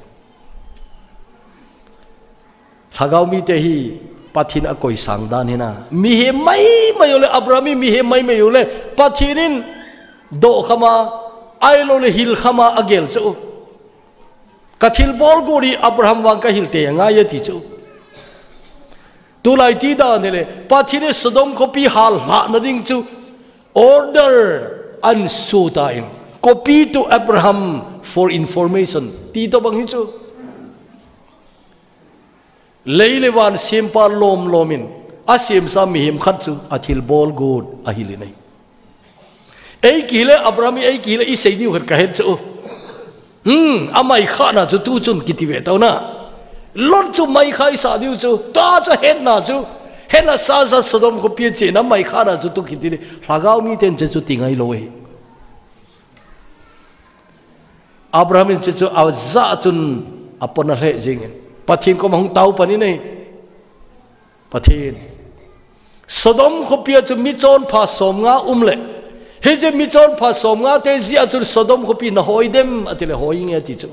Lhagao mite hi Pathen akoi sang dan hi na. Mihem maimai u le, Abraham hi mihem maimai u le, Pathen in doh khama, ahilou le hil khama agel chu. Ka thilbol got hi Abraham vang ka hil tei ngai ati chu. Tulai ti dan hi le, Pathen in Sodom khopi hallhah na ding chu, order an su ta in, copy to Abraham for information. Ti to bang hi chu. Lei le van sempa lom lom in, asemsa mihem khat chu, athilbol got, ahil in ahi. Ei kihile, Abraham ei kihile, i sei diu khat ka het chu. Hmm, amai khana chu tu chun kiti ve tau na. Lot chu mai kha i sa diu chu, ta chu hetna chu. Hena sa sa Sodom khopi a chena mai khana chu tu kiti le. Lhagao miten che chu ti ngai lou e. Abraham in che chu ajah chun apona lheh jing in. Pathen koma hung tao pan in ei. Pathen. Sodom khopi a chu michonpha somnga um le. Hiche michonpha somnga te jeh a chun Sodom khopi na hoi dem ati le hoi nge ati chu.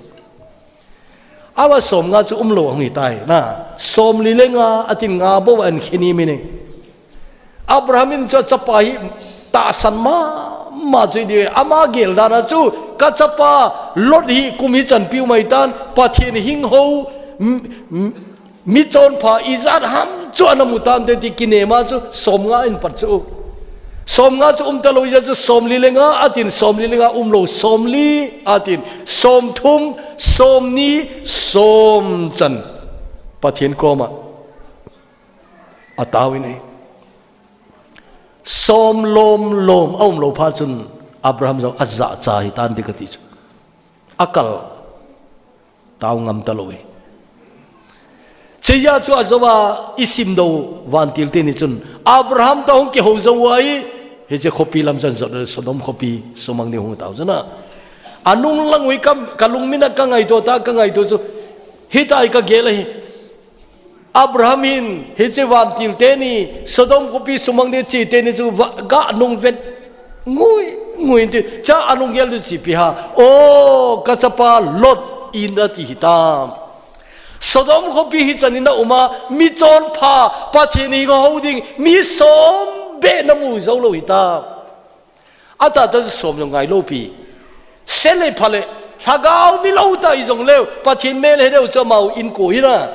Awa somnga chu umlou ahung hi tai na. Somli le nga atin nga bou an kheni mi ne. Abraham in chu chapa hi tahsan mama chu di ama gel dan a chu ka chapa Lot hi kum hi chanpiu mai tan Pathen hing ho m- m- michonpha ijat ham chu ana mu tante ti kinema chu somnga in pat chu. Somnga chu um talou ijat chu somli le nga atin somli le nga umlou somli atin somthum somni somchan Pathen koma atao in ei. Som lom lom aumlou phat chun Abraham jong ajahcha hi tan ding kati chu. Akal tao ngam talou e. Chejeh chu ajou a i simdoh vantil teni chun Abraham toh hung kihou jou uva i hiche khopi lam chan jot Sodom khopi sumang ni hung tao jana. Anung lang ui kam ka lungmin a ka ngaito ta ka ngaito chu. Hitai ka gel ahi. Abraham hin hiche vantil teni Sodom khopi sumang ni chi teni chu ga nung vet ngui ngui ti cha anung gel chu chi pi ha o ka chapa Lot in ati hitam. Sodom khopi hi chanin a uma michonpha Pathen hi ho ding mi som be na mu jou lou hitam. Atata som jong ngai lou pi. Sele phale lhagao mi lou ta i jong leu Pathen mel he deu chu mau in ko hina.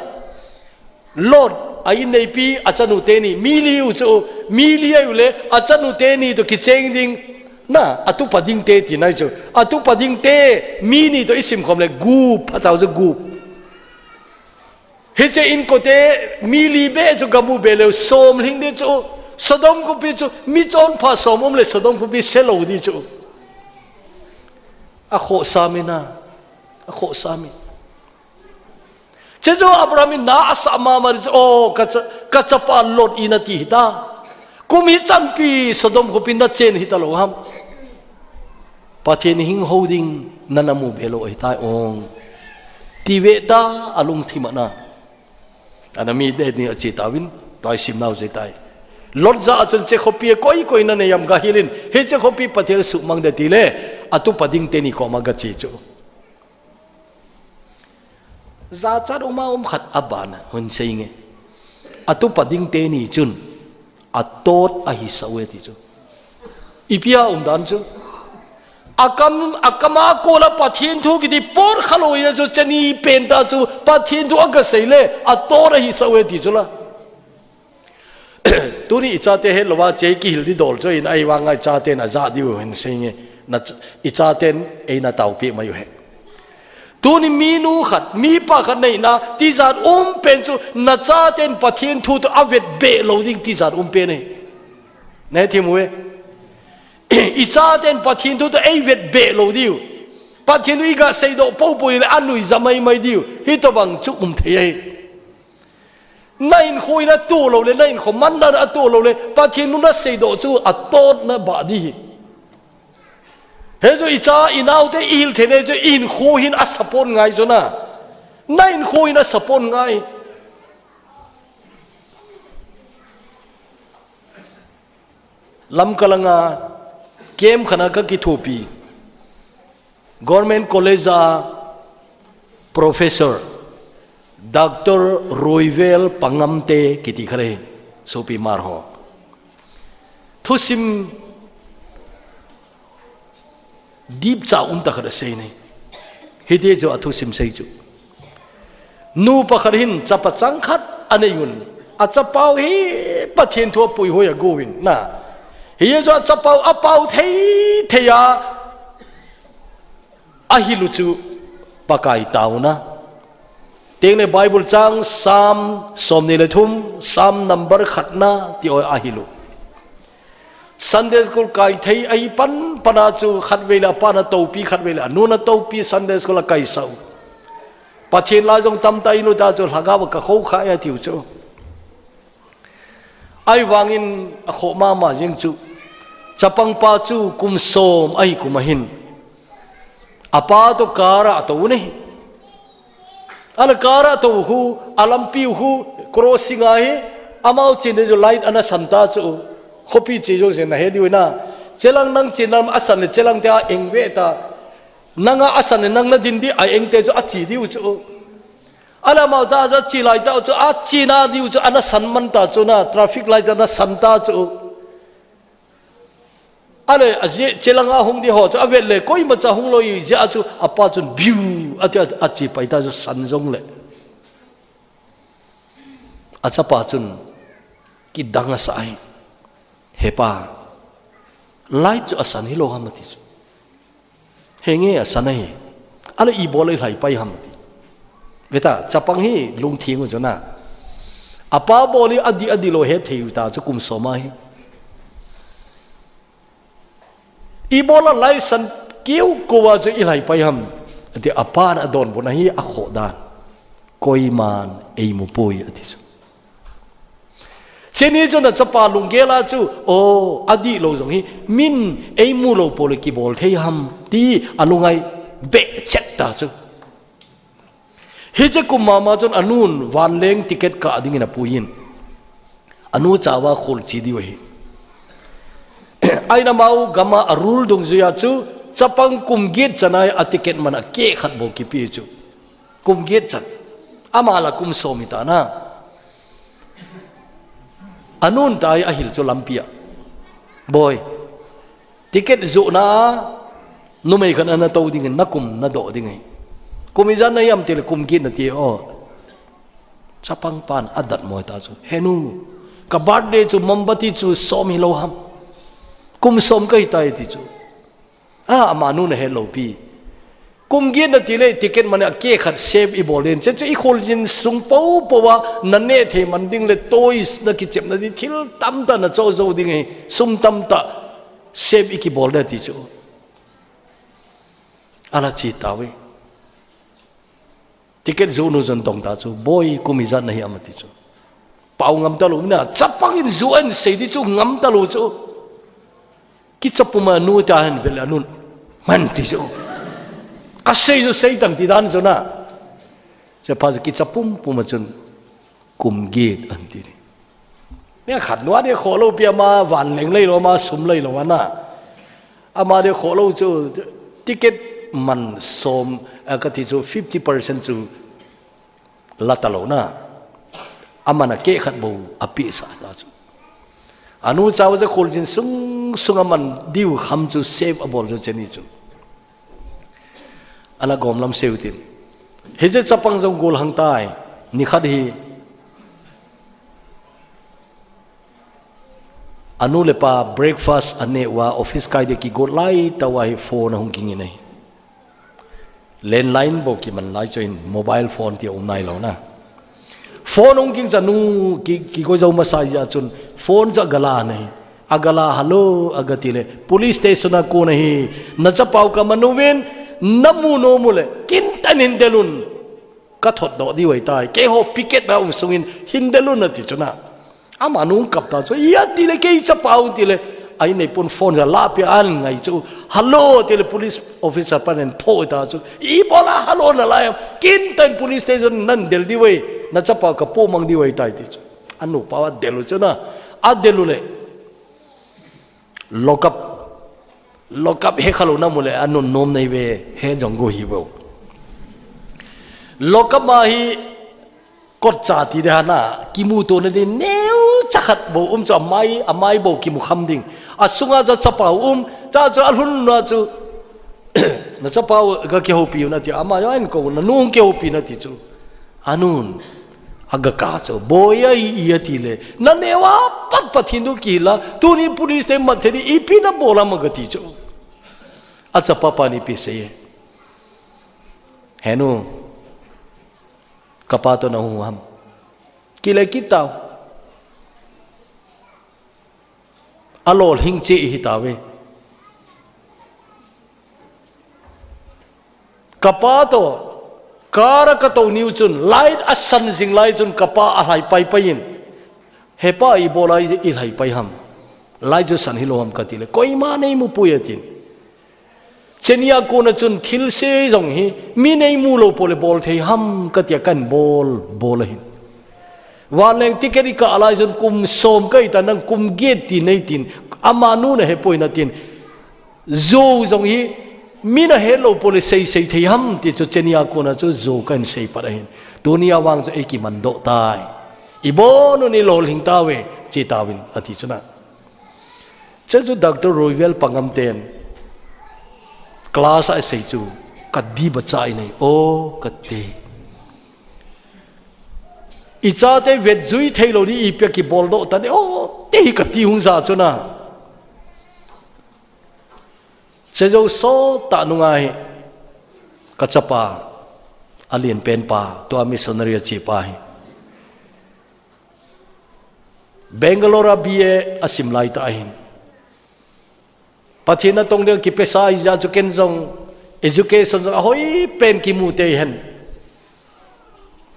Lot a in neipi achanu teni mi li u chu mi li u le achanu teni to kicheng ding Na, atupa dingte tina chu. Atupa dingte, mi ni toh isim khom le, gup, atao chu gup. Hiche inkote, mi li beh chu gamu be leu, som lhing di chu. Sodom khopi chu, mi chonpha som um le, Sodom khopi se lou di chu. Akhohsam in a, akhohsam in. Hiche chu Abraham in na asah mama di chu, o, ka cha, ka chapa Lot in ati hita. Kum hichanpi Sodom khopi nachen hita lou ham. Pathen hing ho ding nana mu be lou ahitai ong. Ti ve ta alungthim a na. Ana mi de ni ache tauvin, tua isim nau jeh tai. Lot jah a chun hiche khopi a koi koi nanei ham gahil in, hiche khopi Pathen suhmang de tile, atupa dingte ni koma gache chu. Jachat uma um khat abana, hung sei nge. Atupa dingte ni chun, atot ahi sah uve ti chu. Ipi a um dan chu. Akam, akam a kola Pathen thu kiti pot khalou a chu, hiche ni pen ta chu, Pathen thu agasei le, atot ahi sah uve ti chu la. Tuni ichate helou a hiche kihil di dol chu in ahivang a ichaten ajah diu hin sei nge, na ch-, ichaten eina taopi mai u he. Tuni minu khat, mipa khat neina, tijat um pen chu, nachaten Pathen thu toh avet be lou ding tijat um pen e. Nahe thim uve. Ichaten Pathen thu toh eivet be lou diu. Pathen thu igasei doh poupou le anui ja mai mai diu. Hitobang chu um thei e. Na hinkho in atoh lou le, na hinkho mandan atoh lou le, Pathen thu nasei doh chu atot na ba di hi. Hichu icha inaote ihil thei le chu ihinkho hin asapon ngai chu na. Na hinkho hin asapon ngai. Lamka langa camp khat a kakithopi. Government College a Professor Doctor Roivel Pangamte kiti khat ahi, sopi mar ho. Thusim dip cha um ta khat asei nei. Hiti chu athusim sei chu. Nupa khat hin chapa chang khat anei un. Achapau hi Pathen thu apuihoi agouvin. Na. Hichu achapau apao thei thei a ahil u chu Pakai taona. Tengle Bible chang Psalm som ni le thum, Psalm number khatna ti o ahil u. Sunday school kai thei ahi pan pan a chu khatvei le apa na toupi, khatvei le anu na toupi Sunday school a kaisah u. Pathen lai jong tamtah ilu ta chu lhagao a kakhou kha e atiu chu. Ahivangin akhoh mama jeng chu. Chapang pa chu kum som ahi kum ahin. Apa toh car a atou u ahi. Ana car a atou u khu, alampi u khu, crossing ahi, amau chena chu light ana san ta chu. Khopi che jong jeng nahe diu na. Chelang nang chena asan le chelang te a eng ve ta. Nanga asan le nang nadin di a eng te chu ache diu chu. Ana mau cha cha che lai ta chu, achena diu chu, ana san man ta chu na, traffic light ana san ta chu. Ale, aje, chelang a hung di ho chu, avet le, koimacha hung lou jeh a chu, apa chun, biu, ati, a, ache pai ta chu, san jong le. Achapa chun, kidang asa ahi. He pa, light chu asan hilou ham ati chu. Henge asan ahi. Ale ibol a ilhai pai ham ati. Ve ta, chapang hi lungthim u chu na. Apa bol hi adih adih lou hethei u ta chu kum som ahi. Ibol a light san kiu kou a chu ilhai pai ham. Ati apan adonbut na hi akhoh dan. Koiman eimu poi ati chu. Cheni chun achapa lunggel a chu, o, adih lou jong hi, min eimu lou pou le kibol thei ham, ti alungai beh chet ta chu. Hiche kum mama chun anun vanleng ticket kah dingin apuiyin. Anu chauva khol che diu ahi. Ahin amau gam a rule dungjuia chu, chapang kum get chan a ticket man a keh khat bou kipe chu. Kum get chan. Ama la kum som hita na. Anun tai ahil chu lampi a. Boi. Ticket joh na numei khat ana tou dingin nakum nadoh ding ahi. Kum ijat nahi ham tile kum get nati o. Chapang pan adatmo ta chu. Henu. Ka birthday chu mombati chu som hilou ham. Kum som kahi tai ti chu. A, amanu na helou pi. Kum get nati le ticket man a ke khat save i bol den. Che chu i kholjin sung po po a na ne thei man ding le toys na kichep na di thil tamta na cho zo ding hi sum tamta save i kibol da ti chu. Ala chi ta ve. Ticket zu nu zon dong ta chu, "Boi, kum ijat na hi am?" ati chu. Pau ngam ta lou, na, chapang in zu an sei di chu, ngam ta lou chu. Kicha puma nu ta hen bel anun. Man ti chu. Ka sei zu sei tang ti dan chu na. Che pa chu kicha pum puma chun. Kum get an ti ni. Ni khat nua de kholou pi ama van leng lei lou ama sum lei lou ana. Ama de kholou chu ticket man som, a, ka ti chu fifty percent chu la ta lou na. Ama na ke khat bo a pi sa ta chu. Anu chau je kholjin sung sung aman diu kham chu save a bol chu cheni chu. Ana gom lam seu tin. Hi je chapang jong gol hang tai. Ni khat hi. Anu le pa breakfast ane wa office kai de ki got lai ta wa hi phone hung ging in ai. Landline bo ki man lai cho in mobile phone ti um nai lo na. Phone hung ging cha nu ki, ki go jo ma sa ya chun phone cha gala nei. Agala, "Hello," agati le, "Police station a kon ahi, na chapau ka manuvin, na mu no mu le, kin tan hin delun, ka thot do di wai tai, ke ho picket na um sungin, hin delun," ati chuna. Ama nung kap ta chu, "Iya," ti le, "Kei chapau," ti le, ai nei pun phone ja la pi an ngai chu, "Hello," ti le, police officer pan en pho ta chu, "I bola hello na lai, kin tan police station nan del di wai, na chapau ka po mang di wai tai," ti chu. Anu pa wa delu chuna, a delu le. Lokap, lokap he khalu na mu le anun nom nei ve he jong go hi bo. Lokap ma hi kot cha ti de hana kimu to na de neu cha khat bo um chu amai, amai bo kimu kham ding. Asunga cha chapau um, cha chu alhun na chu na chapau ga ke ho pi na ti ama yo an ko na nung ke ho pi na ti chu. Anun, aga ka chu, "Boi a i, i," ati le, "Na newa pat pat hin du ki la, tuni police te mat thedi, ipi na bola ma," aga ti chu. Achapa pa ni pi sei e. "Henu, kapa to na hu ham?" "Kile kitau." Alol hing che hi ta ve. Kapa to, kara ka to niu chun, light a san jing lai chun kapa a hlai pai pai in. "He pa, i bola i, i hlai pai ham? Light chu san hi lo ham?" ka ti le, "Koima nei mu pui," atin. Chenia kona chun thil se jong hi, "Mi nei mu lo po le bol thei ham?" ka tia kan bol, bol ahin. Vanleng ticket i ka lai chun kum som ka i ta nang kum get ti nei tin, ama nu na he poi na tin. Zo jong hi, "Mi na he lo po le sei sei thei ham?" ti chu chenia kona chu zo kan sei pat ahin. Tunia vang chu ei kiman do tai. "I bo nu ni lol hing ta ve," chi ta vin, ati chu na. Che chu Doctor Roivel Pangam ten class a sei chu ka di ba cha i nei, o ka te. I cha te vet zui thei lo ni i pia ki bol do ta de, o te hi ka ti hung za chu na. Che zo so ta nunga hi ka chapa a lien pen pa, tua missionary a chi pa hi. Bangalore a B A a sim lai ta ahin. Pathian a tong ding kipesa i ja chu ken jong education jong a hoi pen kimu te hen.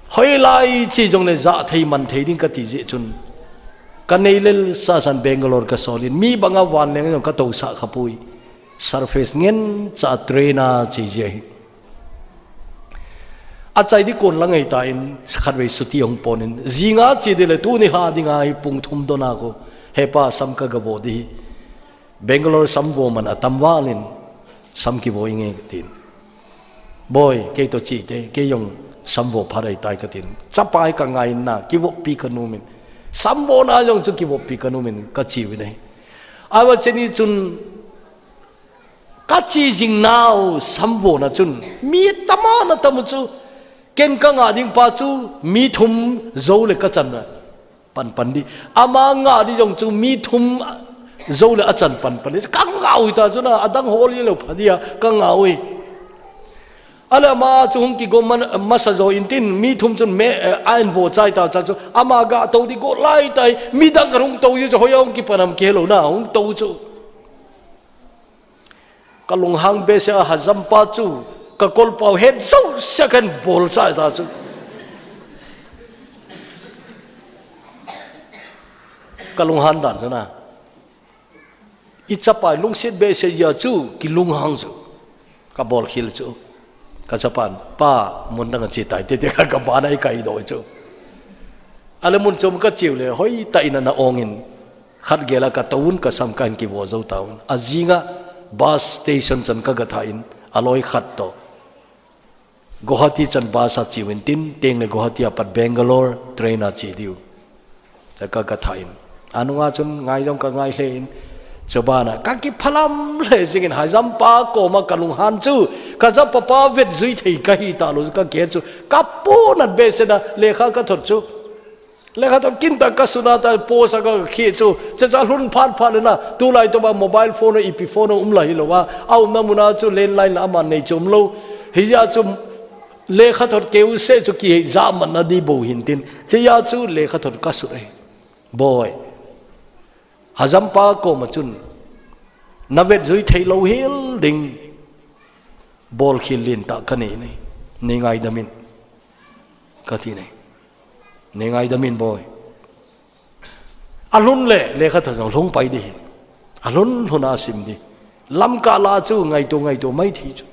Hoi lai chi jong le za thei man thei ding ka ti je chun. Ka nei lel sa san Bangalore ka solin mi banga van leng jong ka to sa kha pui. Surface ngen cha train a chi je hi. A chai di kon la ngai ta in, khatvei suti hong pon in, zinga chi di le tuni hla dinga hi pung thum dona ko, he pa sam ka gabo di hi. Bangalore sam vo man a tam val in, sam ki vo inge ka tin. Boi, kei to chi te, kei jong sam vo pha dai tai ka tin. Chapai ka ngai na, ki vo pi ka nu min. Sam vo na jong chu ki vo pi ka nu min, ka chi vi nei. Awa cheni chun, Ka chi jing nau sam vo na chun, mi tama na tamu chu, ken ka nga ding pa chu, mi thum zo le ka chan na. Pan pan di. Ama nga di jong chu, mi thum Zo le achan pan pan. Ka ngau ta chu na, adang hol ye lo pha dia, ka ngau e. Ale ama chu hung kigom man, masa zo in tin, mi thum chun me, eh, a en vo chai ta cha chu. Ama ga to di go lai tai, mi dang ka hung to ye chu, hoi a hung kipan am ke lo na, hung to chu. Ka lunghang behseh a, Hajampa chu ka kolpau het zo sek hen bol chai ta chu. Ka lunghan dan chu na. I chapa lungset behseh a chu ki lunghang chu. Ka bol khel chu. Ka chapan, "Pa, mun dang a che tai," te te ka, ka bana i kai do chu. Ale mun chom ka chiu le, hoi ta in ana ong in. Khat gel a ka to un, ka sam ka hin kivo zo ta un. A zinga bus station chan ka ga tha in, a loi khat to. Guwahati chan bus a chiu in tin, teng le Guwahati a pat Bangalore train a che diu. Cha ka ga tha in. Anunga chun ngai jong ka ngai hle in. Chubana ka kiphalam hle jing in, Hajampa koma ka lunghan chu. Ka chapa pa vet jui thei ka hi ta lo ka ke chu. Ka ponat behseh a lekha ka thot chu. Lekha thot kin ta ka suna ta post a ka khi chu. Cha cha lhun phat phat le na. Tulai to ba mobile phone, ipi phone um la hi lo a. A umna muna chu landline la ama nei chom lo. Hijeh a chu lekha thot keu se chu ki hei ja man na di bo hin tin. Che ya chu lekha thot ka su e. Boi. Hajampa koma chun. Na vet jui thei lo hel ding. Bol khel lin ta ka nei nei. Nei ngaidam in. Ka ti nei. Nei ngaidam in boi. A lhun le, lekha thot jong lhung pai di hi. A lhun lhun a sim di. Lamka la chu ngaito ngaito mai thi chu.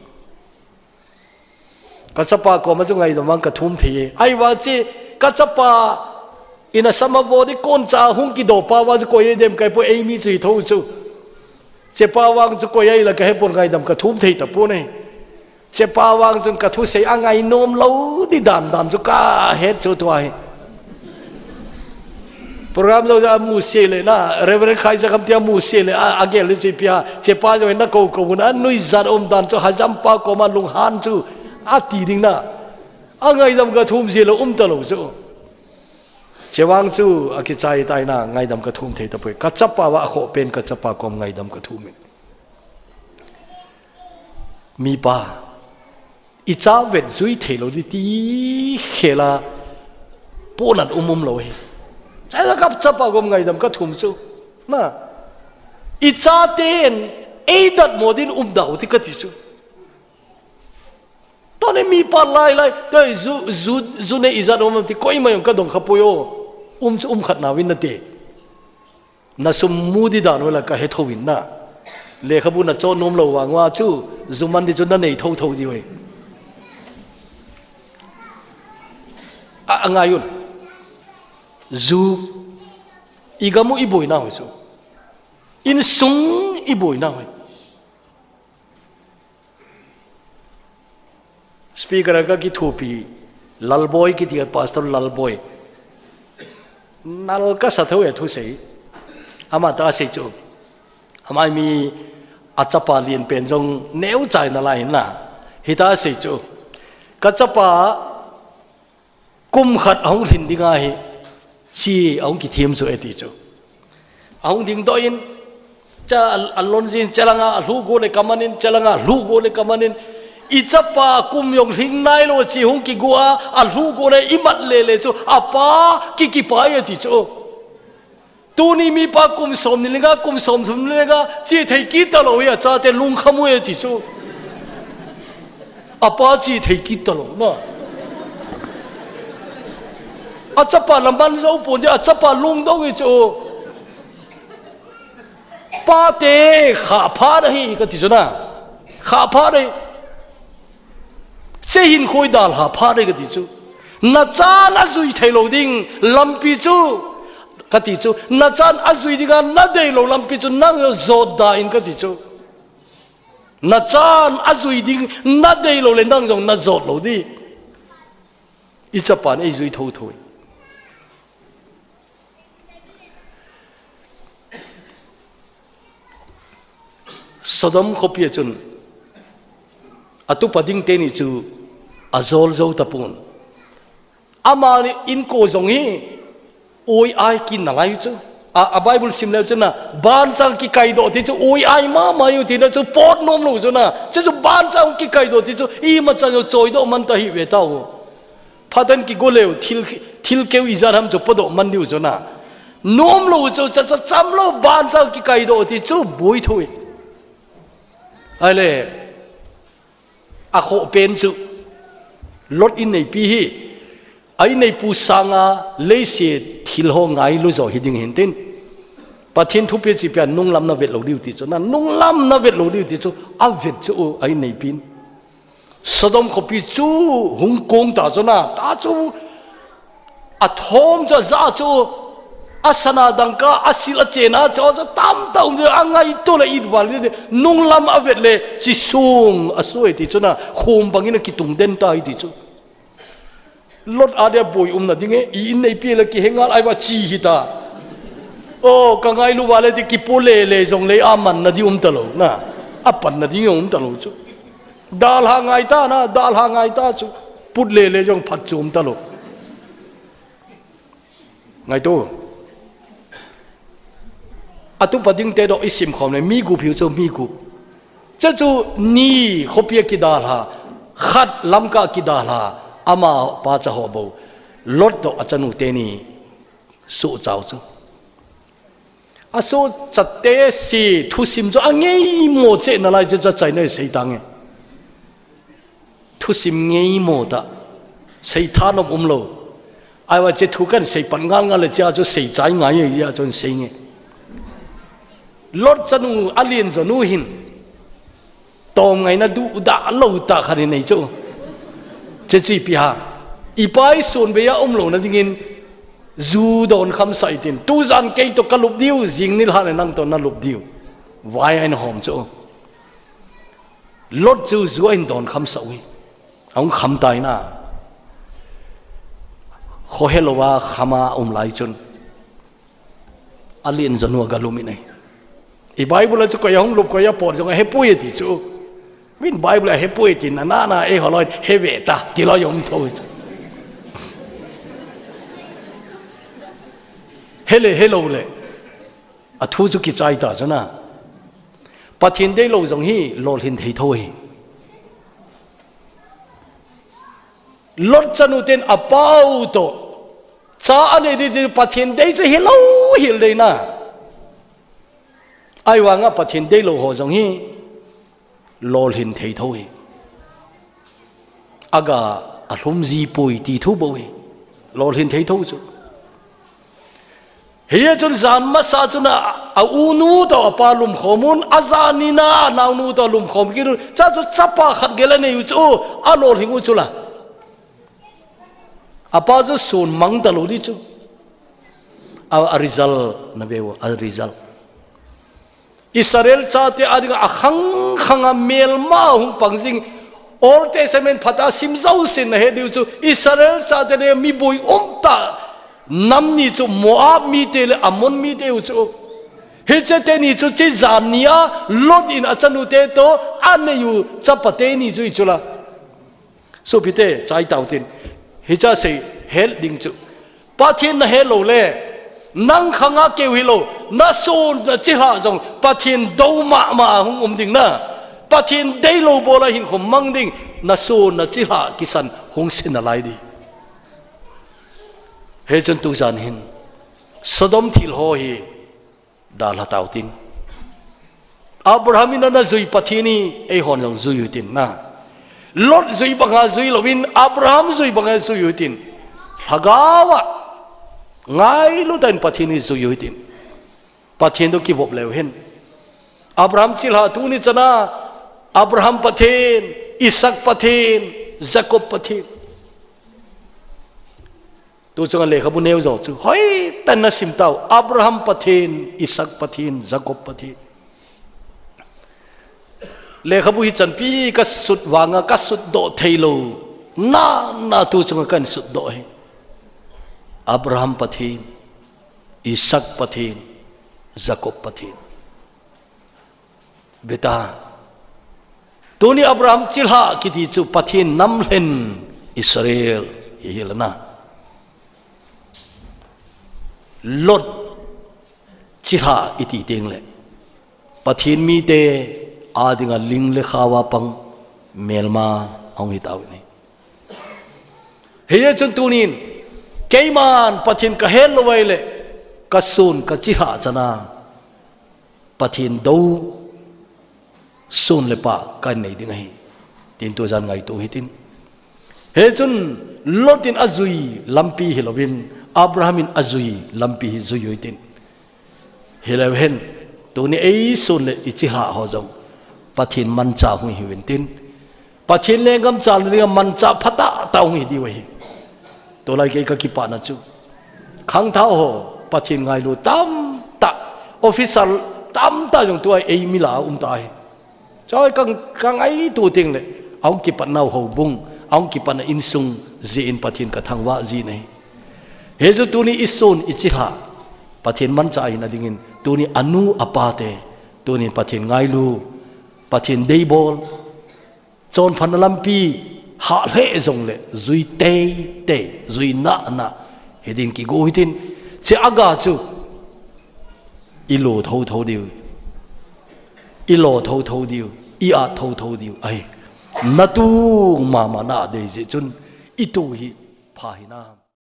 Ka chapa koma chu ngaidam vang ka thum thei e. Ai va chi, ka chapa in a sama vo di kon cha hung kido pa va chu koi e dem kai po ei mi chu i tho chu. Che pa vang chu koi ai la ka he pon ngaidam ka thum thei ta pon e. Che pa vang chun ka thusei a ngai nom lo di dan dan chu ka het chu tua hi. Program zo a mu se le na, Reverend Khai Za Kham tia mu se le, a, a gel le che pia, che pa zo na ko ko un a nui zat um dan chu Hajampa koma lunghan chu a ti ding na. A ngaidam ka thum se lo um ta lo chu. Che vang chu a kichai tai na, ngaidam ka thum thei ta poi. Ka chapa va a kho pen ka chapa kom ngaidam ka thum in. Mi pa, i cha vet jui thei lo di ti khel a ponat um um lo hi. Cha ka chapa kom ngaidam ka thum chu. Na, i cha ten ei dat mo din um dau ti ka ti chu. Tuni mi pa lai lai, toi zu, zu, zu ne i zat um ti koi mai ka dong kha poi o. Um chu um khat na vin na te. Na sum mu di dan u la ka he tho in na. Lekhabu na cho nom lo vang uva chu, zu man di chu na nei tho tho di oi. A, a ngai un. Zu, i gam u i boi na oi chu. Insung i boi na oi. Speaker ka kithupi Lalboi kiti a Pastor Lalboi. Nal ka sa tho e thusei. Ama ta sei chu. Ama mi a chapa lien pen jong neu chai na lai na. Hita sei chu. Ka chapa Kum khat ahung lhin ding ahi, chi ahung kithem chu e ti chu. Ahung ding doh in, cha a, a lon jin, chelanga a lhu go le kamanin, chelanga a lhu go le kamanin, i chapa kum jong lhing nai lo chi hung kigo a, a lhu go le i mat le le chu, a pa ki kipai e ti chu. Tuni mi pa kum som ni lenga, kum som thum ni lenga, chi thei kit ta lo hi a chate lungkham u e ti chu. A pa chi thei kit ta lo na. A chapa la man zo pon di, a chapa lungdong hi chu. Pa te kha pha da hi ka ti chu na. Kha pha da hi. Che hin khoi dal ha pha da hi ka ti chu. Na chan a zui thei lo ding lampi chu, ka ti chu, na chan a zui dinga na dei lo lampi chu nang jot da in ka ti chu. Na chan a zui ding na dei lo le nang jong na jot lo di. I chapan ei zui tho tho. Sodom khopi a chun a tupa ding teni chu a jol zo ta pon. Amani inko jong hi oi ai kin na lai chu. A, a Bible sim leu chun na, banchang kikaidoh ti chu, ui ai mama u ti na chu, pot nom lou chu na, chu chu banchang kikaidoh ti chu, imacha u choidoh man ta hi ve ta u. Phat in kigo leu, thil, thil keu ijat ham chu podoh man diu chu na. Nom lou chu, cha, cha, cham lou, banchang kikaidoh ti chu, boi thu i. Ahile, a khoh pen chu, Lot inneipi hi, a inneipu sanga leiset thil ho ngailu jo hi ding hin tin. Pathen thupeh chu ipi ham, nunglam na vet lou diu ti chu na, nunglam na vet lou diu ti chu, a vet chu u a inneipin. Sodom khopi chu hung kong ta chu na, ta chu a thom chu a ja chu, a sana dangka, a sil a chena chu, chu tamtah um chu, a ngaito le it val ni, nunglam a vet le, chi sung a sui ti chu na, khum bangin a kitung den ta hi ti chu. Lot a dia boi umna ding e, i inneipi le kihe ngal ai va chi hi ta. O, ka ngailu va le ti kipo le le jong le a manna di um ta lou na. A panna ding um ta lou chu. Dalha ngai ta na, dalha ngai ta chu. Put le le jong phat chu um ta lou. Ngaito. Atu pa ding te doh i sim khom le mi gup hiu chu mi gup. Chu chu ni khopi a kidalha, khat Lamka a kidalha, ama pa cha ho bou, Lot toh a chanu teni suhchao chu. A suhchat tesi thusim chu a ngeimo cheh nalai chu, chu a chaina i sei tange. Thusim ngeimo tah, sei thanom um lou. Ahivang che thu kan sei pan ngal ngal le chia chu sei chai ngai e, chia chun sei nge. Lot chanu a len jonu hin. Tom ngaina duhdah lou tah khat hi nei chu. Che chu ipi ham. I pa i sun bei a um louna dingin ju don kham sah i tin. Tujan kei toh ka lup diu, jing nilhah le nang toh na lup diu. Vai a in hom chu. Lot chu ju a in don kham sah u hi. A hung kham tai na. Kho helou a kham a um lai chun. A len jonu a ga lum in ai. I Bible a chu koi a hung lup koi a pot jong a hepoi ti chu. Min Bible a hepoi ti na na na e holoi he ve ta ti loi um tho chu. Hele helou le. A thu chu kichai ta chu na. Pathen deilou jong hi lolhin thei tho hi. Lot chanu ten a pa u toh cha a nei di ti Pathen dei chu hilou hil dei na. Ahivang a Pathen deilou ho jong hi lolhin thei tho hi. A ga a lhum ji poi ti thu bou hi. Lolhin thei tho chu. Hia chun jan masa chun a, a unu toh a pa lumkhom un, a jan ni na a naonu toh lumkhom kit un. Cha chu chapa khat gel a nei u chu, a lolhing u chu la. A pa chu sun mang ta lou di chu. A, a result na ve u, a result. Israel chate a dinga a khang khang a melma hung pang jing. Old Testament phat a sim jousen na he diu chu Israel chate le mi boi um tah nam ni chu Moab mite le Ammon mite u chu. Hiche teni chu chi jan ni a Lot in a chanu te toh a nei u chapa teni chu hi chu la. Sopite, chai tau tin. Hicha sei het ding chu. Pathen na het lou le, nang khang a keu hilou, na sun na chilhah jong, Pathen dou mama hung um ding na. Pathen deilou bol a hin khum mang ding, na sun na chilhah kisan hung sin nalai di. Hichun tujan hin, Sodom thil ho hi, dalha tau tin. Abraham in ana jui Pathen hi, eihon jong jui u tin na. Lot jui banga jui louvin, Abraham jui banga jui u tin. Lhagao a, ngailu tah in Pathen hi jui u tin. Pathen toh kivop leu hen. Abraham chilhah tuni chana, Abraham Pathen, Isaac Pathen, Jacob Pathen. Tu chunga lekhabu neo jo chu. Hoitah in na sim tau. Abraham Pathen, Isaac Pathen, Jacob Pathen. Lekhabu hi chanpi ka sut vanga ka sut doh thei lou. Na, na tu chunga kan sut doh hi. Abraham Pathen, Isaac Pathen, Jacob Pathen. Beta. Tuni Abraham chilhah kiti chu Pathen namlhen Israel hi hilana. Lot Chilhah iti teng le Pathen mite a dinga ling le khao a pang melma ahung hi tau ni. Hiye chun tunin keiman Pathen ka het lou vai le ka sun ka chilhah chana Pathen do sun le pa ka nei ding ahi. Tin tu jan ngaito hitin. Hiye chun Lot in ajui lampi hi louvin Abraham in ajui lampi hi jui u hitin. Hileu hen, tuni ei sun le i chilhah ho jong Pathen manchah hung hi uvin tin. Pathen lenggam chalna dinga manchah phatah tah hung hi diu ahi. Tulai kei ka kipana chu khangthah ho, Pathen ngailu tamtah, officer tamtah jong tua ei mi lah a um ta ahi. Choi ka, ka ngaito teng le ahung kipatnau houbung, ahung kipatna insung jeh in Pathen ka thangvah ji ahi. Hiye chu tuni i sun i chilhah Pathen manchah ahina dingin tuni anu apa te, tuni Pathen ngailu, Pathen deibol, chonphatna lampi hah lheh jong le jui teitei, jui nahnah hi ding kigo hitin. Chea ga chu i lo thotho diu, i lo thotho diu, i at thotho diu ahi. Na tung mama na dei jeh chun i tu hi pha hinam?